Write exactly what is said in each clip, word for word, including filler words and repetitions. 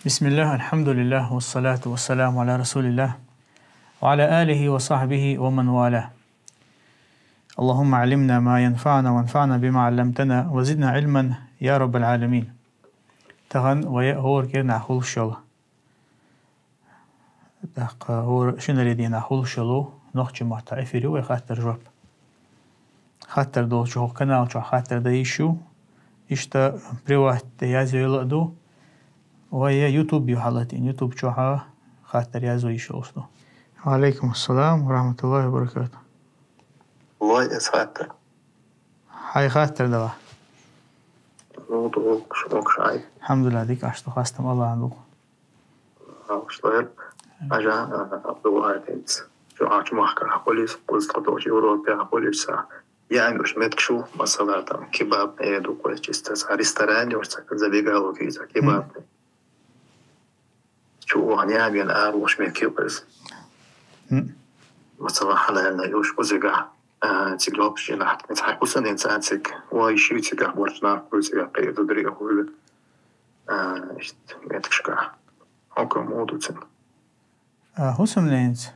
بسم الله، الحمد لله، والصلاة والسلام على رسول الله، وعلى آله وصحبه ومن والاه. اللهم علمنا ما ينفعنا وانفعنا بما علمتنا وزدنا علما يا رب العالمين. Тахан вай хӀора кӀирнахь хуьлуш йолу. ТӀаккха хӀора шинаре дийнахь хуьлуш йолу нохчийн маттахь эфир ю вай хаттар-жоп. Хаттар долчу хӀокху канал чохь хаттар дан йиш ю. Иштта приват тӀе яз йойла а ду. Вай я YouTube ю хьалатин. YouTube чохь а хаттар яз йиш йолуш ду. Ва алейкум ассалам ва рахматуллахи ва баракатух. Лой эс хаттар. Хьай хаттар дала. Ну, ду, шо, шай. Алхьамдулиллах, дика Ӏаш ду, хастам Аллахьан ду. Аллахьан ду. Ажа, а, Абдулла Айтинц. Чу, а, чу махка хьакъулис, кулс тхо долчу Европе хьакъулис, а. Я, ами, уж меттиг шу, масала, там, кебаб, э, ду, кой, чисто, а, ресторан, уж, ца, забегаловка, ца, кебаб. Чу, а, не, ами, а, уж меттиг шу, кулс. Масала, хьалаьлла, уж, кузига, а, цига лопшина, хьакъулис, хьакъулис, а, не, ца, цига, ой, шу, цига, борчна, кулс, цига, кхе, ду, дри, хули. А, иштта, меттигашка. Хьо кому ду цун? А, хӀусамненца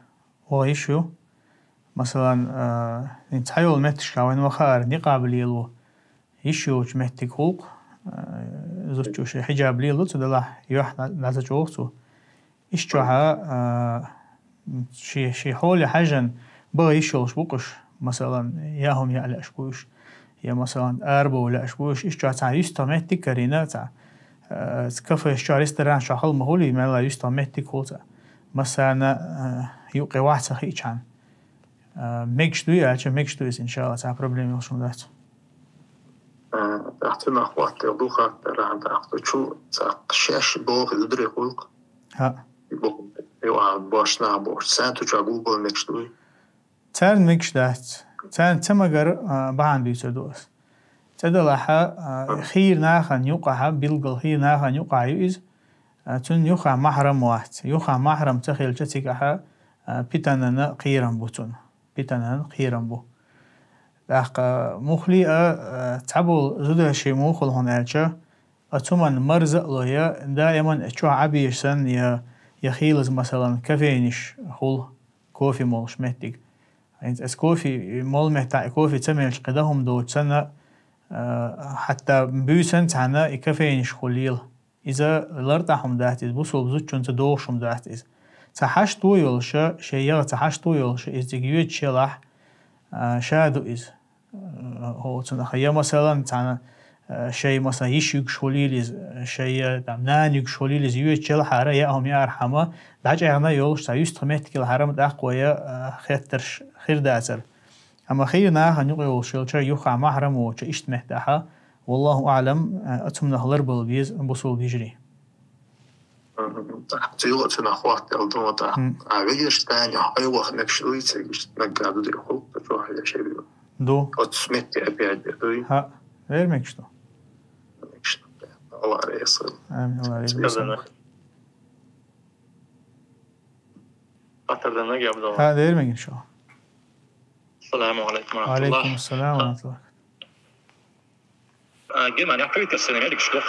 ваха йиш ю. Масалан, а, хӀинца хьайолу меттигашка вайн вахара никъаб лело. Йиш йолчу меттиг гӀуллакх, а, зудчо шен хьиджаб лело, цу делахь юьхь дӀа-, дӀа ца чӀогӀу цо. Иштта чохь а, а, ши-, ши хьоле хьаьжжина баха йиш йолуш бу-кх уьш. Масалан, я хӀума яа лаьаш бу уьш. Я, масалан, арабовла лаьаш бу уьш. Иштта чохь цхьа юьстах меттиг карийна, цхьа, э, кафеш чохь, ресторанаш чохь хала ма хуьлий, мелла юьстах меттиг хуьлу цхьа. Массарна, э, юккъе вахь ца хиъчхьана. Э, мегаш дуй аьлча, мегаш ду иза, иншалла, цхьа проблема йолуш хӀума дац. Э, тӀаккха цунах хӀоттаелла ду хаттар, тӀаккха чу цхьа шаьш боху зударий гӀуллакх. ХӀаъ. Боху, ю а башна боху. Сан ту чу гулбал мегаш дуй? Царна мегаш дац. Царна ца магар, а, бахьана дуьйцур ду ас. ЦӀе далахьа, а, хийра нахана юкъахьа, билггал хийра нахана юкъахьа ю иза. А, цунна юха махьрам вац. Юха махьрам ца хилча, цигахьа, а, питанана кхерам бу цунна. Питанана кхерам бу. ТӀаккха муххале а, а, цхьаболу зуда шен муххал хьуна аьлча, а, цу ман марза а ло я, даиман а чохь Ӏабийша санна, я, я хийлаза, масалан, кофейниш хула. Кофе молуш меттиг. ХӀинца аса кофе молу меттахь, и кофе ца мелча кхин дан хӀума доцу санна, а, хьатта буьйсан цхьаьна и кофейниш хуьлийла. Иза лартӀахь хӀума дац иза, бусулба зудчунца догӀуш хӀума дац иза. Цхьа хьашто йолуша, шайн ягӀа цхьа хьашто йолуша, иза цига йоьдуш елахь, а, ша ду иза. Э, хӀоцунах. Я, масалан, цхьана, э, шай, масалан, йиш юьгуш хуьлийла иза, шай, э, там, нана юьгуш хуьлийла иза, йоьдуш елахьара, я хӀума яархьама, дӀачӀагӀна йолуш, цхьа юьстах меттиг елахьара, ма тӀаккха вай, э, хеттарш хир дацара. Амма хийра нахана юкъа йолуш йолча, юха махьрам воцуча, иштта меттахьа, валлаху аӀлам, э, оцунах ларбала беза бусулба йижарий. Мгм. Цу юкъа цунах хӀоттаелла ду тӀаккха. Мгм. А вегаш тайна хьо ваха мегаш дуй, цига иштта мегаш ду дерг хӀуллакх, чохь я шервила. Ду. Оцу метте опять дуй. ХӀаъ, вер мегаш ду. Мегаш ду. Алла реза хуьлда. Амин, Алла реза хуьлда. Хаттар дан мега, Абдулла? ХӀаъ, вер мегаш ду. Ассаламу алейкум ва рахматуллах. Ва алейкум ассалам ва рахматуллах. А, Германия правительственный мярдигаш ду.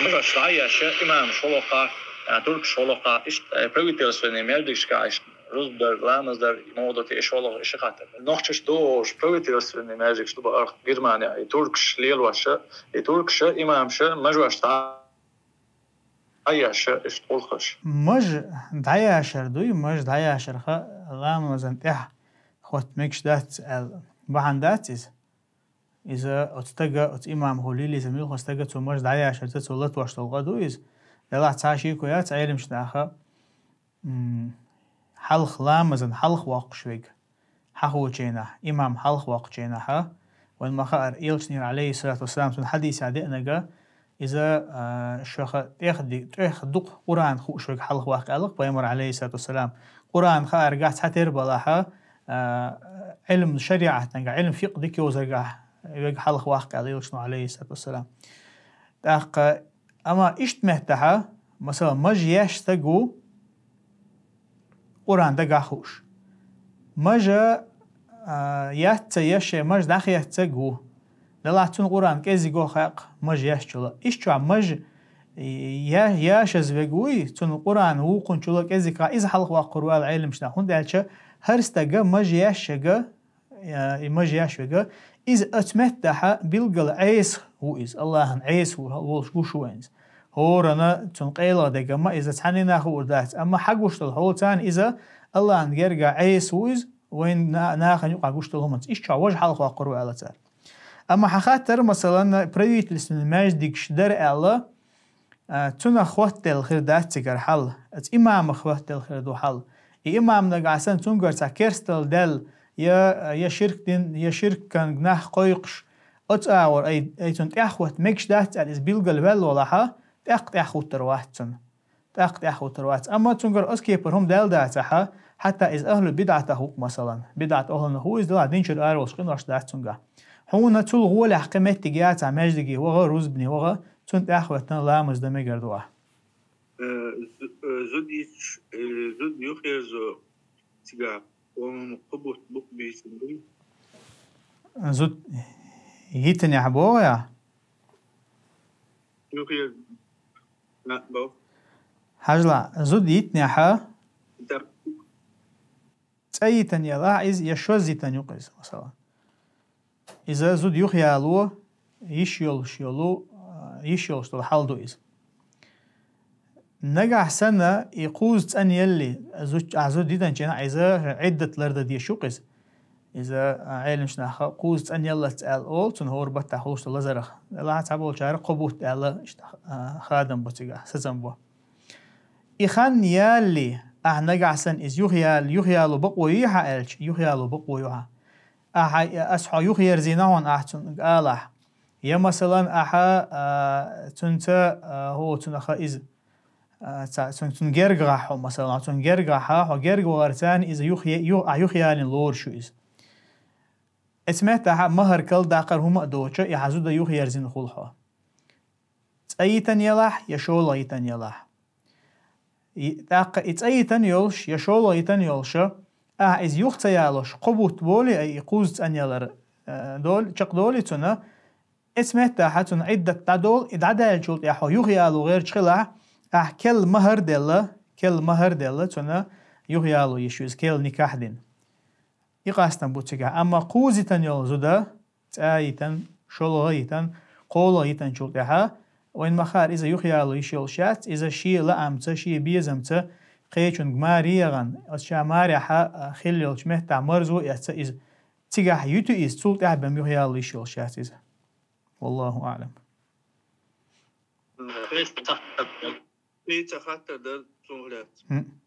Мужаш лайяша, имамаш волокха, а, туркаш волокха, иш, а, правительственный мярдигашка иш, рузбдар, ламаздар, мовдоти иш волокха, иш хаттар. Нохчаш дош правительственный мярдигаш ду баарх Германия, и туркаш лелоша, и туркаша, имамша, мажош та дӀаяша иш гӀуллакхаш. Маж дӀаяшар дуй, маж дӀаяшарха ламазан тӀехь хотта мегаш дац аьлла. Бахьана дац иза. Иза оцу стага, оцу имам хӀулийла иза муьлхха стага цу маж дӀаяшарца цо латош долу къа ду иза. Делахь цхьа шеко яц Ӏеламчу наха, м, хьалха ламазан хьалха воккхуш вега. Хьахочийнахь, имам хьалха воккхучийнахьа, вайн ма хаара, элчанера, алейхиссалату вассалам, цуьнан хьадисехь деанага, иза, а, шуьха тӀех ди-, тӀех дукха Къуръан хууш вега хьалха ваккха аьлла-кх пайхамар, алейхиссалату вассалам. Къуръан хааргахь цхьатерра балахьа, а, Ӏилм шариӀатнага, Ӏилм фикъ дика йозаргахь вега хьалха ваккха аьлла элчано, алейхиссалату вассалам. ТӀаккха, амма иштта меттахьа, масала, маж еш стаг ву, Къуръан дагахь хууш. Мажа, а, яц ца еш, маж дӀахеццаг ву. Делахь цунна Къуръан кӀеззиго хаькъ маж еш чула. Иш чохь маж я-, яшаза вег вуй, цунна Къуръан вукхунчул кӀезига иза хьалха ваккхар ву аьлла Ӏеламнаха, хӀунда аьлча хӀара стага маж еш шега, я, и маж еш вега, иза оцу меттахьа билггала Ӏеса ву иза, Аллахьан Ӏеса ву, волуш гуш ву вайна иза. ХӀоранна цунна къайлагӀа дегамма иза цхьанна нах хуур дац, амма хьагуш долу хьолаца иза Аллахьан герга Ӏеса ву иза, вайн на-, нахана юкъахь гуш долу хӀуманца. Иштта чохь важа хьалха ваккхар ву аьлла цара. Амма хьан хаттар, масалан, правительственный маьждигаш дара аьлла, а, цунах хӀоттаделла хир дац цигара хьал, оцу имамах хӀоттаделла хир ду хьал. И имам нагахь санна цуьнгара цхьа керсталла даьлла, я, я ширк дин, я ширкан нах кхойкхуш, оцу агӀор ай, ай цунна тӀаьхьахӀотта мегаш дац аьлла, иза билггал ваьлла валахьа, тӀаккха тӀаьхьахӀуттур вац цунна. ТӀаккха тӀаьхьахӀуттур вац. Амма цуьнгара оцу кепара хӀума даьлла дацахьа, хьатта иза ахьлу бидӀатах ву-кх, масалан. БидӀат ахьлунах ву иза, делахь динчуьра араволуш къинош дац цуьнгахь. Хьуна цул гӀолехь кхин меттиг яцахь, маьждиге ваха, рузбане ваха, цунна тӀаьхьахӀоьттина ламаз дан мегар ду ахь. Э, зу-, э, зуда йиташ, э, зуда юхаерзо цигахь, по-моему, кхо бутт бу-кх бийцина. Зуда йитинехь боху ахь? Юхаерзо. Хьажал, зуда йитинехь, цкъа йитина елахь иза, я шозза йитина ю-кх иза, масала. Иза зуда юхаяло йиш йолуш йолу, а, йиш йолуш долу хьал ду иза. Нагахь санна и кхузза цӀанъелли, зуд-, а, зуда йитинчу хенахь иза Ӏиддат лардан дезаш ю-кх иза. Иза, а, Ӏеламнаха кхузза цӀанъяллалц аьлла олу, цунна хӀора баттахь хуьлуш долу лазарах. Делахь цхьаболчара кхо бутт аьлла, иштта, а, хадам бу цигахь, сацам бу. И хан ялале, ахь нагахь санна иза юхаяла-, юхаяло бакъо юй хьан аьлча, юхаяло бакъо ю хьан. Ахьа, ас хьо юхаерзийна хьуна ахь цунга алахь. Я, масалан, ахьа, а, цуьнца, а, хӀо, цунах иза, а, ца-, цун, цун гергахь хьо, масалан, цун гергахь хьо герга вахарца иза юха-, ю-, а, юхаялийна лоруш ю иза. Эцу меттахьа махар калдаккхар хӀума а доцуша, и хьан зуда юхаерзина хуьлу хьо. Цкъа йитина елахь, я шолгӀа йитина елахь. И, тӀаккха и цкъа йитина йолуш, я шолгӀа йитина йолуша, ахьа иза юха ца ялош, кхо бутт болий, ай, и кхузза цӀанъялар, э, долий, чекхдолий цунна, эцу меттахьа цунна Ӏиддат дӀадолу, и дӀадаьллачул тӀаьхьа хьо юхаяло гӀерташ хилахь, ахьа керла махар а делла, керла махар а делла, цунна юхаяло йиш ю иза, керла никахь а дина. И къастам бу цигахь. Амма кхузза йитина йолу зуда, цкъа йитина, шолгӀа йитина, кхоалгӀа йитинчул тӀаьхьа, вайн ма-хаъара, иза юхаяло йиш йолуш яц, иза шен лаамца, шен безамца кхечуьнга маре яхана, оцу ша марехьа, а, хилла йолчу меттахь марзо а эцна иза. Цигахь юьту иза, цул тӀаьхьа бен юхаяло йиш йолуш яц иза. Валлаху аӀлам. Ца хаттар дар цунах лаьцна. М.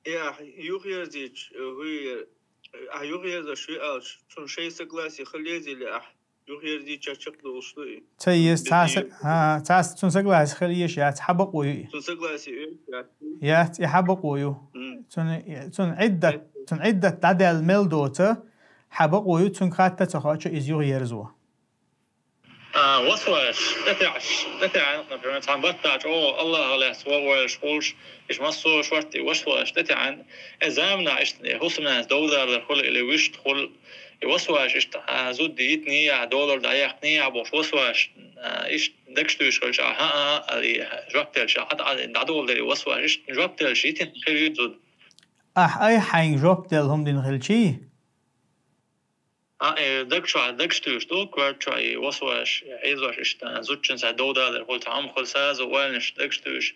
И ахь юхаерзийча, э, хӀуьйер-, ахь юхаерзаш ву аьлча, цунна шайн согласие хила еза или ахь юхаерзийча чекхдолуш ду и? Ца еза, цхьа са-, а, цхьа са-, цунна согласие хила езаш яц, хьан бакъо ю и? Цунна согласие ю, яц. Яц, и хьан бакъо ю. М. Цунна, цунна Ӏиддат, цунна Ӏиддат дӀадаьлла мел доцу, хьан бакъо ю, цунга хатта ца хоуьйтуш иза юхаерзо. А, васвасаш, тӀетаьӀаш, тӀетаьӀна, например, цхьана баттахь чӀогӀа Аллахьах лаьцна ван войлуш хуьлуш, иштта массо а шортта и васвасаш тӀетаьӀна, э, заманахь иштта, э, хӀусамнанас довдалар хуьлу или вуьшта хуьлу, и васвасаш иштта, а, зуда йитиний ахь, долар дӀаяьккхиний ахь бохуш васвасаш, а, иштта дагаш туьйсуш хилча, а, хӀаъ, а, а, и жоп делча, а, а, дӀадолу дерг и васвасаш, иштта жоп делча, йитина хир ю зуда. Ахь айхьа хьайна жоп делла хӀума дина хилчий? А, э, даг чохь, дагаш туьйсуш ду, коьрта чохь и васвасаш, хьийзош иштта, зудчун цхьа довдалар хуьлу, цхьа хӀума хуьлу, сазо ойланаш дагаш туьйсуш.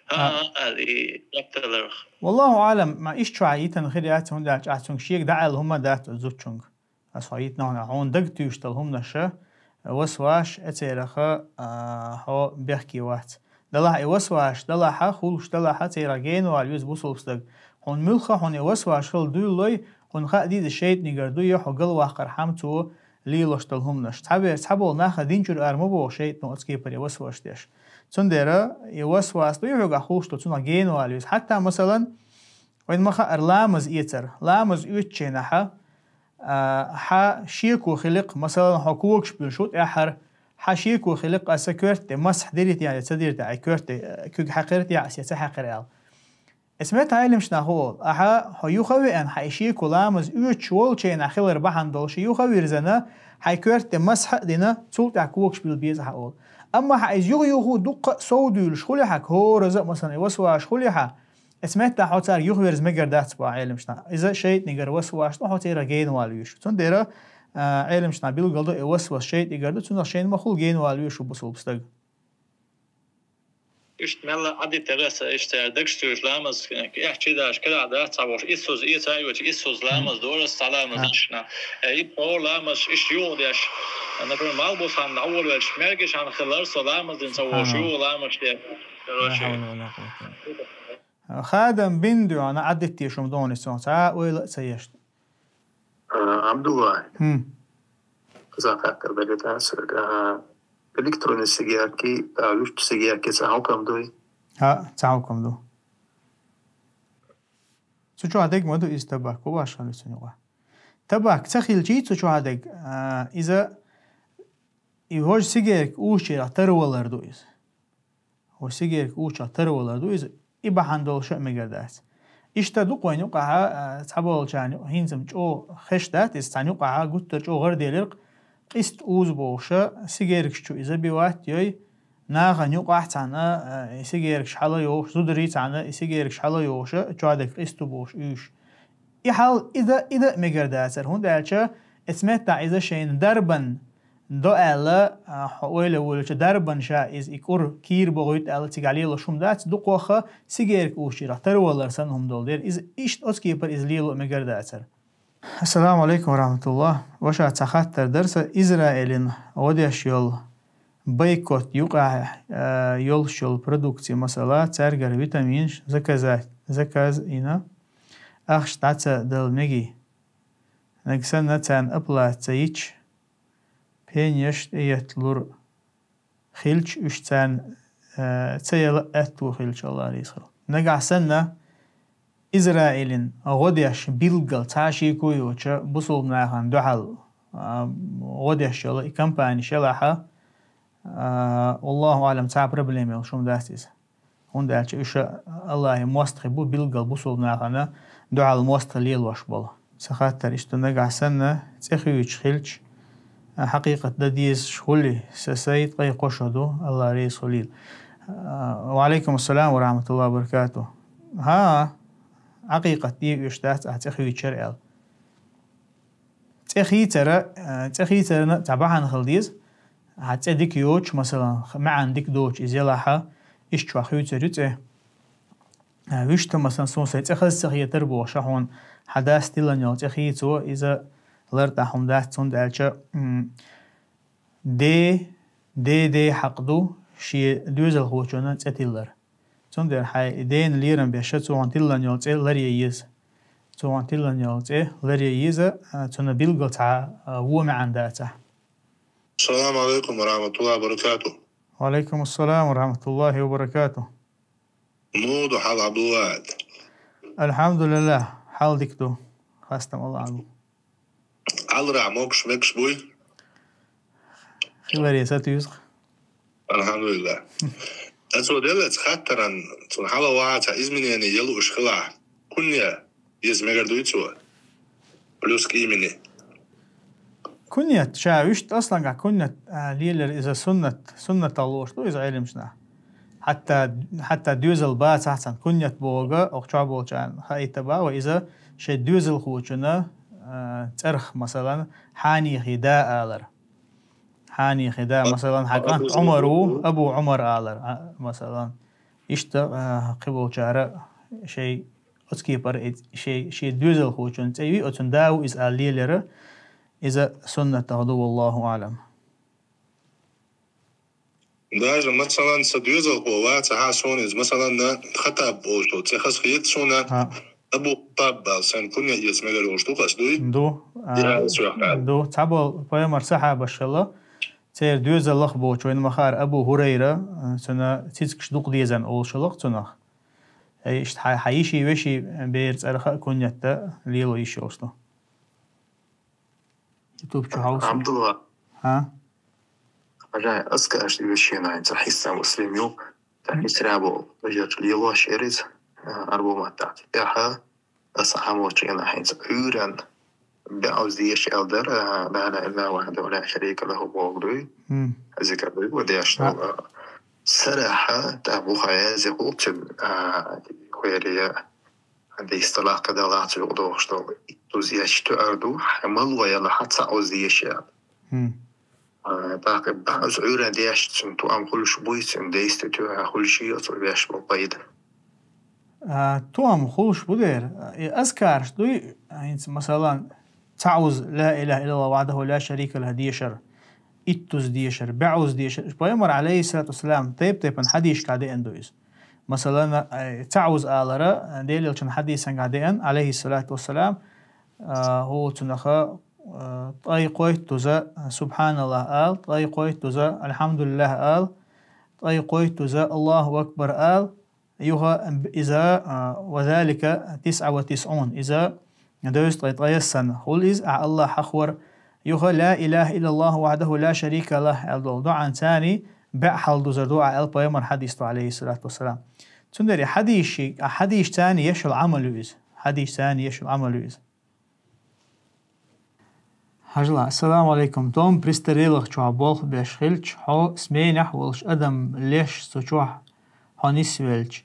А. А, а, и жоп даларх. Валлаху аӀлам, ма иштта чохь йитина хир яц, хӀунда аьлча ахь цуьнга шега дӀааьлла хӀума дац оцу зудчуьнга. Ас хьо йитина хьуна, хьуна дага туьйсуш долу хӀуманаш, васвасаш, э, цераха, а, хьо бехке вац. Далахь и васвасаш, далахьа, хуьлуш далахьа, церах генавала веза бусулба стаг. Хьуна муьлхха хьуна и васвасаш хила дуьйлалой, хьуна хаа деза шайтӀанигара дуй, хьо галваккхархьама цо лелош долу хӀуманаш. Цхьабер-, цхьаболу наха дин чуьра ара ма боху шайтӀано оцу кепаре васвасаш деш. Цундела и васвас дуй хьоьгахь хуьлуш долу, цунах генавала веза. Хьатта, масалан, вайн ма-хаъара ламаз эцар. Ламаз оьцучу хенахьа, а, хьан шеко хиликх, масалан, хьо когаш буьлуш ву тӀаьххьара, хьан шеко хиликх, аса коьрта тӀе масхь диритехь я ца диритехь, хьайн коьрта тӀе, а, куьг хьаькхиритехь аса я ца хьаькхира аьлла. Эцу метта Ӏеламнаха хӀун олу? Ахьа хьо юха а веана, хьайн шеко ламаз оьцуш волчу хенахь хилар бахьана долуш юха а вирзина, хьайн коьрта тӀе масхь а дина, цул тӀаьхьа когаш билла беза ахьа олу. Амма хьа иза юха-юха дуккха а совдуьйлуш хулехьа, хӀораза а, масалан, и васваш хулехьа, эцу меттехь хьо цаьрга юхаверза мегар дац боху Ӏеламчу наха. Иза шайтӀанегара васваш ду, хьо церан генавала везаш ву. Цундела, а, Ӏеламчу наха билгал до, и васвас шайтӀанегара ду, цунах шайна ма хула генавала везаш ву бусулба стаг. Иштта мелла Ӏадитараса, иштта цара дагаш туьйш ламаз, эхь чу даш, кара дац цхьа вовш, иссуз, эца а йоцу, иссуз ламаз дора, цхьа ламаз Ха. Иштна. Э, итт хӀора ламаз, иштта юха деш. Например, малх бу хан дӀаволавелча, мергаш хан хилар со ламаз дин ца вовш, Ха. Юха ламаз де. Короче. Ла хьавла ва ла къуввата илла билла. Хадам бин дуьхьа Ӏадитте шуна догӀуна цунах, цхьа а ойла а ца еш. А, Абдулла. ХӀм. Закъа кхаьбарг дац, а, электронный сигарки, а, вуьшта сигарки цхьа хьукам дуй? ХӀаъ, цхьа хьукам ду. Цу чохь дерг ма ду иза табак, бу башха хӀума цунна юкъахь. Табак ца хилчий цу чохь дерг, а, иза и хӀожа сигарка узучарах тарвалар ду иза. ХӀо сигарка узучарах тарвалар ду иза, и бахьана долуш а мегар дац. Иштта ду-кх вайна юкъахьа, а, цхьаболчарна юкъа хӀинца-м чӀогӀа хезаш дац иза, цхьана юкъахьа гуттар а чӀогӀа гӀарделира-кх, къист узу бохуша, сигаркаш чу иза биват йой, нахана юкъахь цхьаьна, а, и сигаркаш хьала йохуш, зударий цхьаьна и сигаркаш хьала йохуша, чохь дерг къист ду бохуш уьйш. И хьал и дан, и дан а мегар дацара, хӀунда аьлча эцу меттахь иза шайна дарбан до аьлла, а, хьо ойла волча дарбан ша иза и кӀур кийра бохуьйту аьлла, цигахь лелош хӀума дац, дукхахха сигарка узучарах тарвалар санна хӀума долу дера. Иза иштта оцу кепара иза лело а мегар дацара. Ассаламу алейкум ва рахматуллах. Ваша цхьа хаттар дара сан, Израилин гӀо деш йолу бойкот юкъахь, а, йолуш йолу продукция, масала, цаьргара витаминаш заказать, заказ йина, ахча дӀа ца дала мегий? Нагахь санна царна оплата ца йича, пенеш тӀеетталур хилча, уьш царна, э, ца яла аьтто хилча, Аллах реза хуьлда. Нагахь санна Израилин гӀо деш билггал цхьа а шеко йоцуша бусулба нахана дуьхьал, а, гӀо деш йолу и компанеш ялахьа, а, Аллаху аълам, цхьа а проблема йолуш хӀума дац иза. ХӀунда аьлча уьш а Аллахьан мостагӀий бу, билггал бусулба нахана дуьхьал мостагӀий лелош болу. Сан хаттар иштта: нагахь санна цӀе хуьйцуш хилча, а, хьакъикъат дан дезаш хуьлий? Сан сайт ткъе кхо шо ду, Аллах реза хуьлийла. А, ва алейкум ассалам ва рахматуллахи ва баракатух. ХӀан, хьакъикъат де оьшуш дац ахь цӀе хуьйцуш яра аьлла. ЦӀе хийцара, а, цӀе хийцарна цхьа бахьана хила деза. Хьан цӀе дика йоцуш, масалан, х-, маьӀна дика доцуш иза ялахьа, иштта чохь хуьйцур ю цӀе. А, вуьшта, масалан, суна сайн цӀе хаза ца хетара бохуш, хьуна хьан дас тиллина йолу цӀе хийцо, иза лартӀахь хӀума дац, хӀунда аьлча, м, де, де, де хьакъ ду шен доьзалхочунна цӀе тиллар. Цундела хьайн дена лерам беш, цо хьуна тиллина йолу цӀе ларъян еза. Цо хьуна тиллина йолу цӀе ларъян еза, а, цунна билггал цхьа, а, вон маьӀна дацахь. Ассаламу алейкум ва рахматуллахи ва баракатух. Ва алейкум ассалам ва рахматуллахи ва баракатух. Муха ду хьал, Абдулла? Алхьамдулиллах, хьал дика ду. Хастам Аллахьан. Аллара могуш мегаш буй? Хиларе сатуьйсу-кх. Алхьамдулиллах. Ацо деллаца хаттаран, цунна хьала ваха цхьа изменение ялуш хилахь, кунья еза мегар дуй цо? Плюс к имени. Куньят, ша вуьшта аслангахь куньят, а, лелар иза суннат, суннатал лош ду иза Ӏеламчу наха. Хьатта, хьатта доьзал бацахь цхьаьна куньят бохург, окху чохь болчарна хаийта бан, ва иза шайн доьзалхочунна, а, цӀарах, масалан, хьанехи да алар. Хьанехи да, масалан, хьан кӀант Ӏумар ву, Абу Ӏумар алар, а, масалан. Иштта, а, кхиболчара шайн оцу кепара и шайн, шен доьзалхочун цӀе юй, оцун да ву иза ала лелара, иза суннатах ду, валлаху аълам. Даже, масалан, сан доьзалхо вац, ахьа, суна иза, масалан, Хаттаб олуш долу цӀе хаза хета суна, Абу Хаттаб аьлла, сайн кунья еза мегар йолуш ду-кх ас, дуй? Ду, а, ду. Цхьаболу пайхамар сахьабаш хилла, церан доьзалах боцуш, вайна ма-хаъара Абу Хурайра, а, цуьнан цицигаш дукха дезна олуш хилла-кх цунах. Ай, иштта хьан, хьан йиши, веши бер цӀарах а куньят дан лело йиш йолуш ду. Ютуб чу хьовса. Абдулла. ХӀа? Хьажа, ас каш вешина, цхьа хьисса муслим ю. Цхьа хьисра бу, бажарч лелош ерриз, а, арбу маттахь. Яха, ас хьамочина хьинца Ӏуьйран. баьӀуз деша аьлла дар, а, لا إله إلا الله وحده لا شريك له боху дуй. Зикр дуй, ва деш долу, а, сарахьа, тӀаккха бухахь яздеш хӀума ца, а, хӀерия, хьадис талакъ далахь цу юкъа дохуш долу. Иттуз еш туьар ду, хьан мало яла хьан цхьаъуз деша аьлла. А, тӀаккха баьӀуз Ӏуьйранна деш, цуьнан тоам хуьлуш буй, цуьнан дейста туьа хуьлуш йо, цо беш бо пайда. А, тоам хуьлуш бу дера. И азкарш дуй, хӀинца, масалан, цхьаъуз لا إله إلا الله وحده لا شريك له дешар, иттуз дешар, баьӀуз дешар. Пайхамар, алейхиссалату вассалам, тайп-тайпана хьадисашкахь деана ду иза. Масалан, э, цхьаъуз алара, Делан элчан хьадисангахь деана, алейхиссалату вассалам, а, хӀу цунаха, а, ткъе кхойттуза, субханаллах ал, ткъе кхойттуза, алхьамдулиллах ал, ткъе кхойттуза, Аллаху акбар ал, юха иза, а, وذلك تسعة وتسعون, иза дезткъе ткъаесна хуьлу иза, ахь Аллах хьахор, юха لا إله إلا الله وحده لا شريك له аьлла долу доӀанца баьӀ хьалдузар ду ахь аьлла пайхамар хьадис ду, алейхиссалату вассалам. Цундела хьадисаши-, а, хьадисашца еш йолу Ӏамал ю иза. Хьадисашца еш йолу Ӏамал ю иза. Хьажал, ассаламу алейкум. Дом престарелых чохь болх беш хилча, хьо сменехь волуш адам леш цу чохь хьо нисвелча,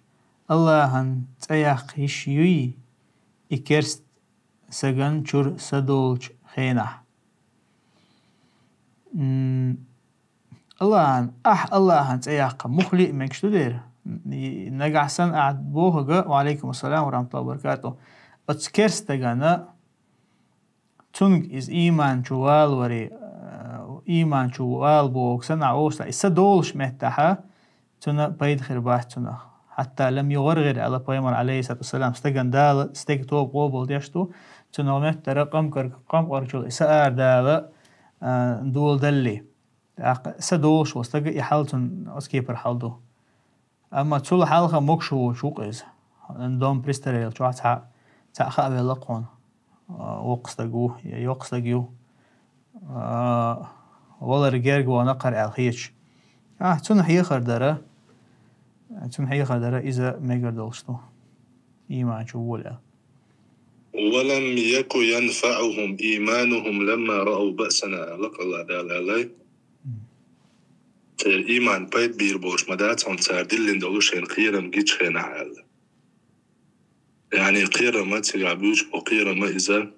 Аллахьан цӀе яккха йиш юй и керст саган чуьра са долучу хенахь? М, Аллахьан, ахь Аллахьан цӀе яккха муха лиъ мегаш ду дера? Нагахь санна ахь бохург, ва алейкум ассалам ва рахматуллахи ва баракатух, оцу керстагана, цунга иза ийман чу валаваре, а, ийман чу вала бохург санна ахь олуш, и са долуш меттахьа, цунна пайда хир бац цунах. Хьатта лам югӀаргӀир аьлла пайхамар, алейхиссалату вассалам, стагана Дала, стеган тоба къобалдеш ду, цунах меттара къамкъар-, къамкъарчул и са ара Дала, а, доладалли. ТӀаккха са долуш волу стага и хьал цунна оцу кепара хьал ду. Амма цул хьалха могуш воцуш ву-кх иза. Дом престарелых чохь цхьа, цхьаъ хаа велла-кх хьуна. А, воккха стаг ву, я йоккха стаг ю. А, валар герга вахана кхара аьлла хеташ. А, цунна хьехар дара. Цунна хьехар дара, иза мегар долуш ду. Ийман чу вола аьлла. «ولم يك ينفعهم إيمانهم لما رأوا بأسنا», аьлла Аллах Дала аьлла. Церан ийман пайда бийр болуш ма дац хьуна цара диллина долу шайна кхерам гича хенахь аьлла. Яъни кхерам а цигахь буьйцуш бу, кхерам а иза,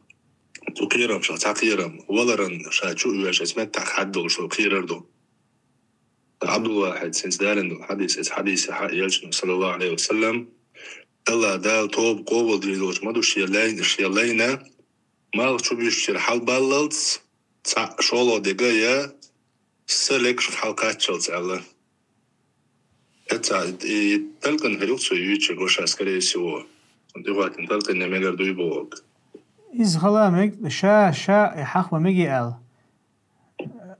цу кхерамашах цхьа кхерам, валаран ша чу оьшуш меттахь хаддолуш долу кхерар ду. Абдулвахьид, цуьнца далийна долу хьадис, иза хьадис хьа элчано, саллаллаху алейхи ва саллям, Аллах Дала тоба къобалдийр долуш ма ду шен лайн, шен лайна, малх чу буьйшучуьра хьалабаллалц, цхьаъ шолгӀа дерг а я са легаш хьалакхаччалц аьлла. Эца и талкъин хир ю-кх цо юьйцург, ва ша, скорее всего. Цунна тӀехӀоттина талкъин мегар дуй бохург. Иза хала мег, ша, ша и хьахва меги аьлла.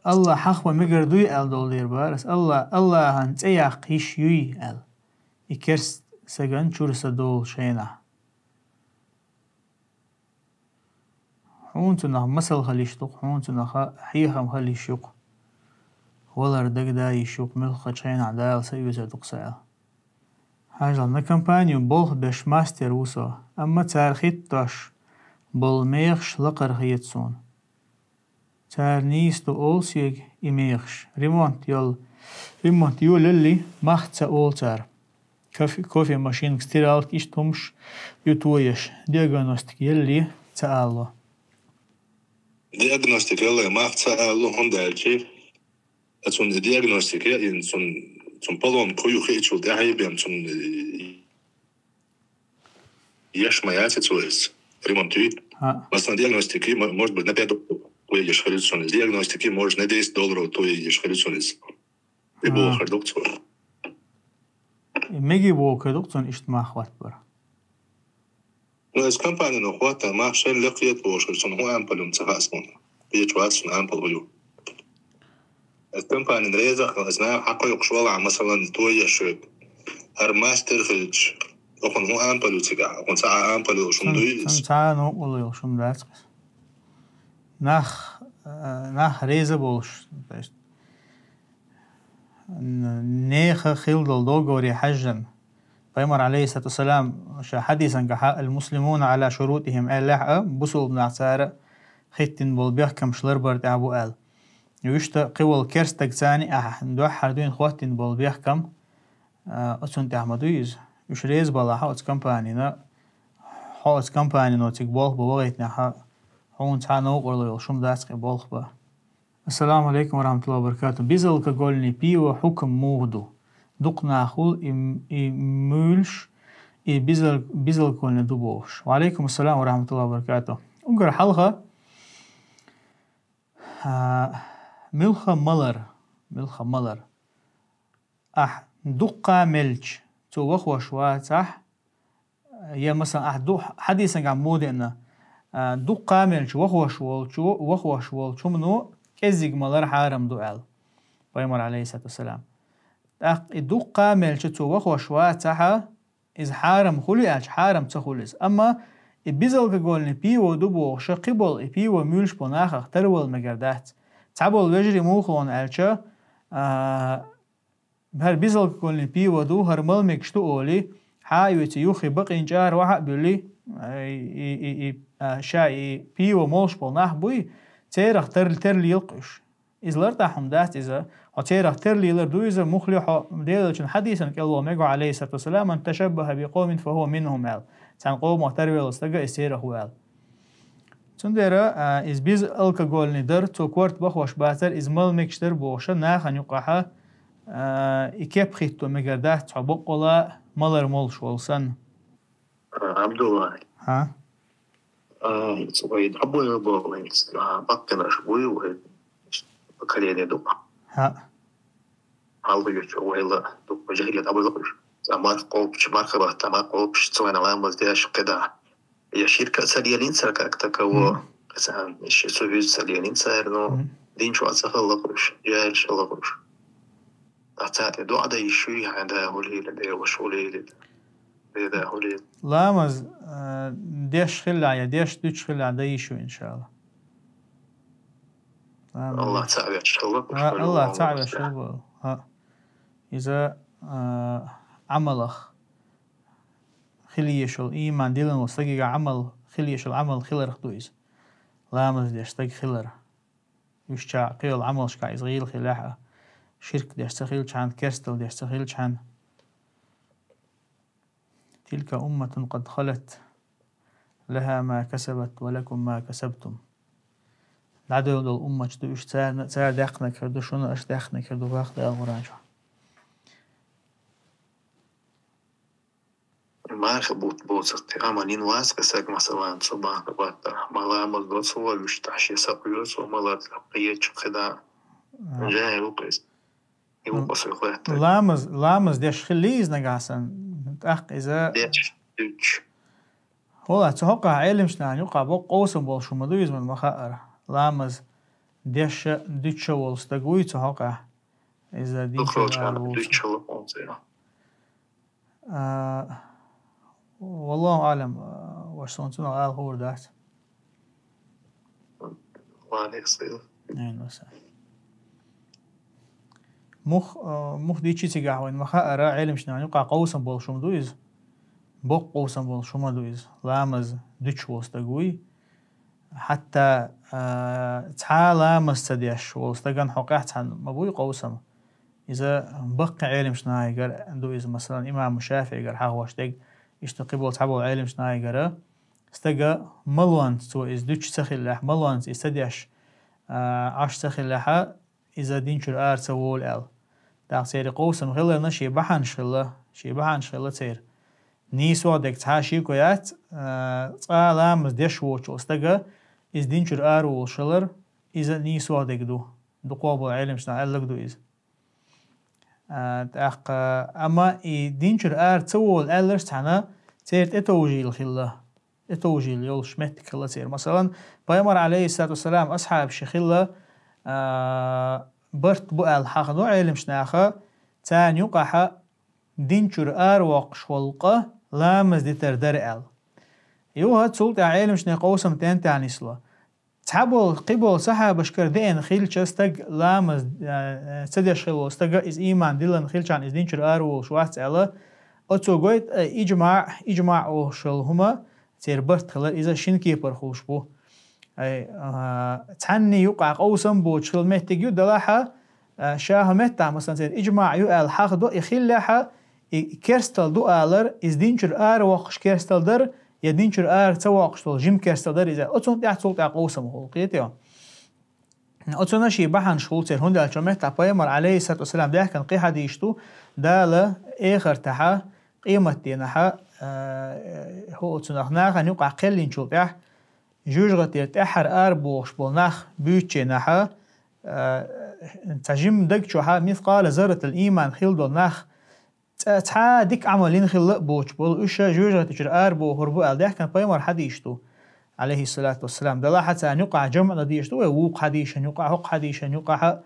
Аллах хьахва мегар дуй аьлла долу дийр бара ас. Аллах, Аллахьан цӀе яккха йиш юй аьлла. И керст саган чуьра са долу шайнахь. Хьуна цунах масал хила йиш ду-кх, хьуна цунах хьехам хила йиш ю-кх. Валар дагада йиш ю-кх, муьлххачу хенахь Дала са оьцур ду-кх сан аьлла. Хьажал, на компанию болх беш мастер ву со, амма цара хӀиттош болу мехаш лакхара хета суна. Цара нийса ду олу соьга и мехаш. Ремонт йол-, ремонт йолалли, мах ца олу цара. Кофе-, кофемашинка, стиралка, иштта хӀумаш ю тоеш. Диагностика елли ца алло. Диагностика елли мах ца алло, хӀунда аьлча, цунна диагностика яйна, цунна, цунна поломка ю хиъчул тӀаьхьа бен, цунна, э, еш ма яц цо иза. Ремонт юй. Масалан, диагностики, мо-, может быть, на пять долларов тоеш хир ю цунна иза. Диагностики, может, на десять долларов тоеш хир ю цунна иза. И бохур ду-кх цо. И меги бохур ду-кх цунна иштта мах хӀоттабар. Ну, иза компанина хӀоттийна мах шайна лекха хета бохуш, цунна хӀун ампуль ю ца хаьа суна. Кхеташ вац суна ампуль хӀун ю. Иза компанина реза а хила, иза наха хьакхойкхуш валахь, масалан, тоеш шуьга. ХӀара мастер хилча, хӀокхуьнан хӀун ампуль ю цигахь? Хьуна цхьа а ампуль йолуш хӀума дуй иза? Цхьа а ампуль йолуш хӀума дац-кх иза. Нах, э, нах реза болуш, то есть, н-, нехан хила долу договоре хьаьжжина. Пайхамар, алейхиссалату вассалам, ша хьадисангахьа, «المسلمون على شروطهم», аьллехь а, бусулба нах цара хӀиттина болу бехкамаш ларбар тӀехь бу аьлла. Вуьшта кхин волу керстаг царна ахь дуьххьара дуьйна хӀоттийна болу бехкам, а, оцунна тӀехь ма дуй иза. Уьш реза балахь оцу компанина, хьо оцу компанино цига болх бан вахийтинехь, хьуна цхьа новкъарло йолуш хӀума дац кхин болх бан. Ассаламу алейкум ва рахматуллахи ва баракатух. Безалкогольный пиво хьукам муха ду? Дукха нах хуьлу и, и муьйлуш, и безал-, безалкогольный ду бохуш. Ва алейкум ассалам ва рахматуллахи ва баракатух. Уггар хьалха, а, муьлхха малар, муьлхха малар. Ахь дуккха мелча, цо вахош вацахь, я, масалан, ахь ду-, хьадисангахь ма деана, а, дуккха мелча вахош волчу, вахош волчу хӀумано кӀеззиг малар хьарам ду аьлла, пайхамар, алейхиссалату вассалам. ТӀаккха и дуккха мелча цо вахош вацахь, иза хьарам хуьлий аьлча, хьарам ца хуьлу иза. Амма и безалкогольный пиво ду бохуш, кхин болу и пиво муьйлуш болу нахах тарвала мегар дац. Цхьаболу вежарий муха олу аьлча, а, хӀара безалкогольный пиво ду, хӀара мала мегаш ду олий, хьа а оьций юххе бакъинчу ара вахьа а буьллий, и, и, и, и, а, ша и пиво молуш болу нах буй, церах тер-, терлийла-кх уьш. Иза лартӀахь хӀума дац иза. Хьо церах терлийлар ду иза, муххале хьо Делан элчан хьадисана кӀел ваха мега, алейхиссалату вассалам, «Ман ташаббаха би къовмин, фа хува минхум», аьлла. Цхьана къомах тарвелла стага иза церах ву аьлла. Цундела, а, иза безалкогольный дар, цо корта бахош бацара, иза мала мегаш дара бохуша, нахана юкъахьа, а, и кеп хӀитто мегар дац хьо баккъала малар молуш волу санна. А, Абдулла. Хьа? А, вай дӀабойла боху, а, баккхинарш буй вай поколение ду. Хьа. Хьалха юьртахь вайла дукха жагьиле дӀабойла уьш. Цхьа марха кхобуш, марха баттахь марха кхобуш, цу вайна ламаз деш кхидӀа. Я ширка ца лелийна цара как таково, кхидӀа, иши цу вуьза ца лелийна цара, ну, дин чохь ца хилла уьш, жагьилш хилла уьш. Ткъа царна тӀе доӀа дан йиш юй, хьайн да хӀулийла, бен ваша хӀулийла, бен да хӀулийла. Ламаз, а, деш хилла, я деш дуьтуш хилла дан йиш ю, иншалла. Амин. Аллах цхьаъ веш хилла, а, Аллах цхьаъ веш хилла. А. Иза, а, Ӏамалах хила еш йолу, ийман диллина волу стагига Ӏамал хила еш йолу, Ӏамал хиларх ду иза. Ламаз деш стаг хилар. Уьш ча кхин йолу Ӏамалшка иза гӀийла хилахь а, ширк деш ца хилчхьана, керстал деш ца хилчхьана. «Тилка умматун къад халат, лаха ма касабат ва лакум ма касабтум». ДӀадевлла долу умматаш ду уьш, царна, цара даьккхинарг хир ду шуна, аша даьккхинарг хир ду, боху Дала Къуръан чохь. Марха бутт боцург тӀе, амма нин вац кхин стаг, масалан, цу марха баттахь, ма ламаз до цо, вуьштахь шен сакъо цо, ма ларца кхечу кхидӀа. А. Жай ву-кх иза. И ву-кх со хӀоьттинарг. Ламаз, ламаз деш хилла иза нагахь санна, тӀаккха иза деш, дуьтуш. ХӀола, цу хьокъехь Ӏеламчу нахана юкъахь боккха къовсам болуш хӀума ду иза, ма хаъара. Ламаз деш а, дуьтуш а волу стаг вуй цу хьокъехь. Иза динчуьра ара волуш. Дуьтуш а волу хӀума ца. А, валлаху аълам, а, ваша, суна цунах ала хуур дац. Ва алейкум салам. Мух, а, мух дийчи цигахь вайн ма хаъара, Ӏеламчу нахана юкъахь къовсам болуш хӀума ду иза. Боккха къовсам болуш хӀума ду иза. Ламаз дуьтуш волу стаг вуй. Хьатта, а, цхьа ламаз ца деш волу стагана хьокъехь цхьаьна ма буй къовсам. Иза баккхий Ӏеламчу нахагара ду иза, масалан, имам ШафиӀигара хьахош дерг, иштта кхиболу цхьаболу Ӏеламчу нахагара, стага малонца цо иза дуьтуш ца хиллехь, малонца иза ца деш, а, Ӏаш ца хиллехьа, иза динчуьра ара ца волу аьлла. ТӀаккха церан къовсам хиларна шен бахьанаш хилла, шен бахьанаш хилла церан. Нийсо дерг цхьа шеко яц, а, цкъа ламаз деш воцучу стага иза динчуьра ара волуш хилар, иза нийсо дерг ду. Дукхох болу Ӏеламчу наха аьлларг ду иза. А, тӀаккха, амма и динчуьра ара ца волу аьлларш цхьаьна церан тӀетовжийла хилла. ТӀетовжийла йолуш меттиг хилла церан. Масалан, пайхамар, алейхиссалату вассалам, асхьабаш хилла, а, барт бу аьлла хьахадо Ӏеламчу наха, царна юкъахьа динчуьра аравоккхуш волу къа ламаз дитар дара аьлла. Юха цул тӀаьхьа Ӏеламчу нехан къовсам тӀен тӀехь нисло. Цхьаболу, кхиболу сахьабашкара деана хилча стаг ламаз, а, а, ца деш хилла волу стага, иза ийман диллина хилчхьана иза динчуьра ара волуш вац аьлла, оцо гойту, а, иджмаъ, иджмаъ олуш йолу хӀума, церан барт хилар, иза шина кепара хуьлуш бу. Ай, а, цхьанне юкъа къовсам боцуш хила меттиг ю, делахьа, а, ша хӀун меттахь, масалан, церан иджмаъ ю аьлла хьахдо, и хиллехьа, и керстал ду алар, иза дин чуьра ара воккхуш керстал дар, я дин чуьра ара ца воккхуш долу жима керстал дар иза. Оцунна тӀехь цул тӀехь къовсам хуьлу, кхетий? Оцунна шен бахьанаш хуьлу церан, хӀунда аьлча метта пайхамар, алейхиссалату вассалам, даьхкина кхин хьадийш ду, Дала эхартахьа, къематденахьа, а, хӀу оцунах нахана юкъахь кхеллинчул тӀехь, жоьжахатера тӀаьххьара арабохуш болу нах буьйцученахьа, а, цхьа жимма даг чохьа мискъала зарратал ийман хила долу нах, цкъа цхьа дика Ӏамал йина хилла а боцуш болу, уьш жоьжахати чуьра арабохур бу аьлла даьхкина пайхамар хьадийш ду, алейхиссалату вассалам. Делахьа царна юкъахь жамъ дан дийш ду вай, вукху хьадийшан юкъахь, хӀокху хьадийшан юкъахьа,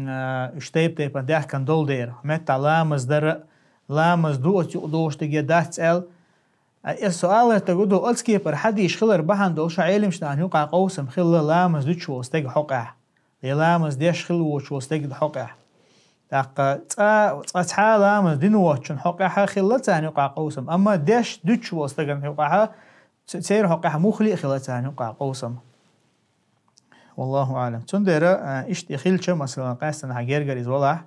а, уьш тайп-тайпана даьхкина долу дера. Метта ламаз дара, ламаз ду оцу юкъа дохуш дерг я дац аьлла. А, эс со алар тагу ду, оцу кепара хьадийш хилар бахьана долуш, Ӏелимчу нахана юкъахь къовсам хилла ламаз дуьтуш волу стеган хьокъехь. Я ламаз деш хилла воцуш волу стеган хьокъехь. ТӀаккха цкъа, цкъа цхьа ламаз дина воцчун хьокъехьа хилла царна юкъахь къовсам. Амма деш дуьтуш волу стеган хьокъехьа, ц-, церан хьокъехьа муххале а хилла царна юкъахь къовсам. Валлаху аълам. Цундела, а, иштта и хилча, масалан, къаьстина гергара иза валахь,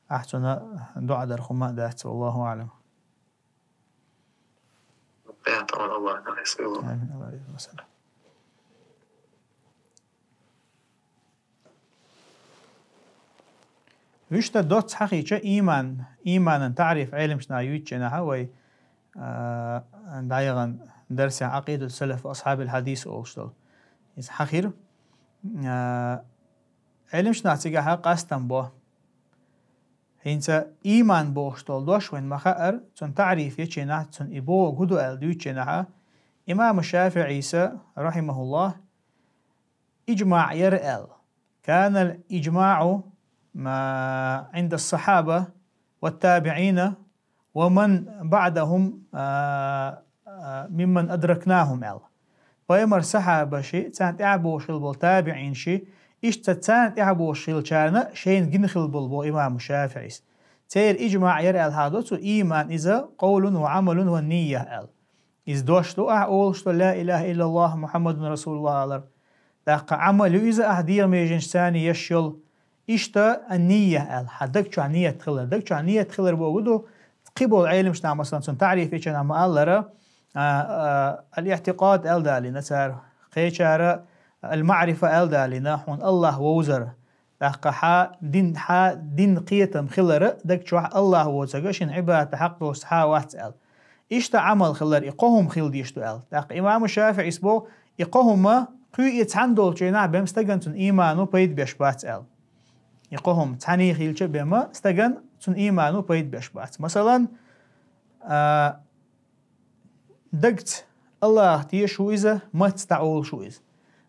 ахь цунна дуӀа дар хӀума а дац, валлаху аълам. Амин. Аллаху аълам. Вуьшта доцца хьахийча, ийман, ийманан таӀриф Ӏелимчу наха юьйцученахьа вай, а, дӀаяхана дарсехь Ӏакъидату салаф асхьабил хьадис олуш долу. Иза хьахира. А, Ӏелимчу наха цигахьа къастам бо. ХӀинца ийман бохуш долу дош вайн ма хаъара, цуьнан таӀриф еченахь, цуьнан и бохург хӀун ду аьлла дуьйцученахьа, имаму ШафиӀийса, рахьимахуллахь, иджмаъ яра аьлла. كان الإجماع عند الصحابة والتابعين ومن بعدهم ممن أدركناهم аьлла. Пайхамар сахьабаши, царна тӀаьхьа бохуш хилла болу табиӀинши, иштта царна тӀаьхьа бохуш хиллачарна шайна гина хилла болу боху имаму ШафиӀийс. Церан иджмаъ яра аьлла хьахдо цо, ийман иза къовлун ва Ӏамалун ва нийя аьлла. Иза дош ду ахь олуш долу ла илаха иллаллахӀ Мухьаммадун расулуллахӀ алар. ТӀаккха Ӏамал ю иза ахь дегӀан меженаш царна еш йолу. Иштта ан-нийя аьлла, хьан даг чохь ният хилар. Даг чохь ният хилар бохург ду, кхин болу Ӏелимчу наха, масалан, цуьнан таӀриф еченахь ма-аллара, а, а, ал-иӀтикъад аьлла далийна цара, кхечара ал-маӀрифа аьлла далийна, хьуна АллахӀ вовзар. ТӀаккха хьан дин, хьан дин кхетам хилара даг чохь АллахӀ воцург шен Ӏибадата хьакъ долуш цхьа а вац аьлла. Иштта Ӏамал хилар, и кхо хӀума хила дийш ду аьлла. ТӀаккха имаму ШафиӀийс боху, и кхо хӀума кхуьй и цхьаьна долчу хенахь бен стагана цуьнан иймано пайда беш бац аьлла. И кхо хӀума цхьаьний хилча бен ма стагана цуьнан иймано пайда беш бац. Масалан, а, дагца АллахӀ теша ву иза, матца дӀаолуш ву иза.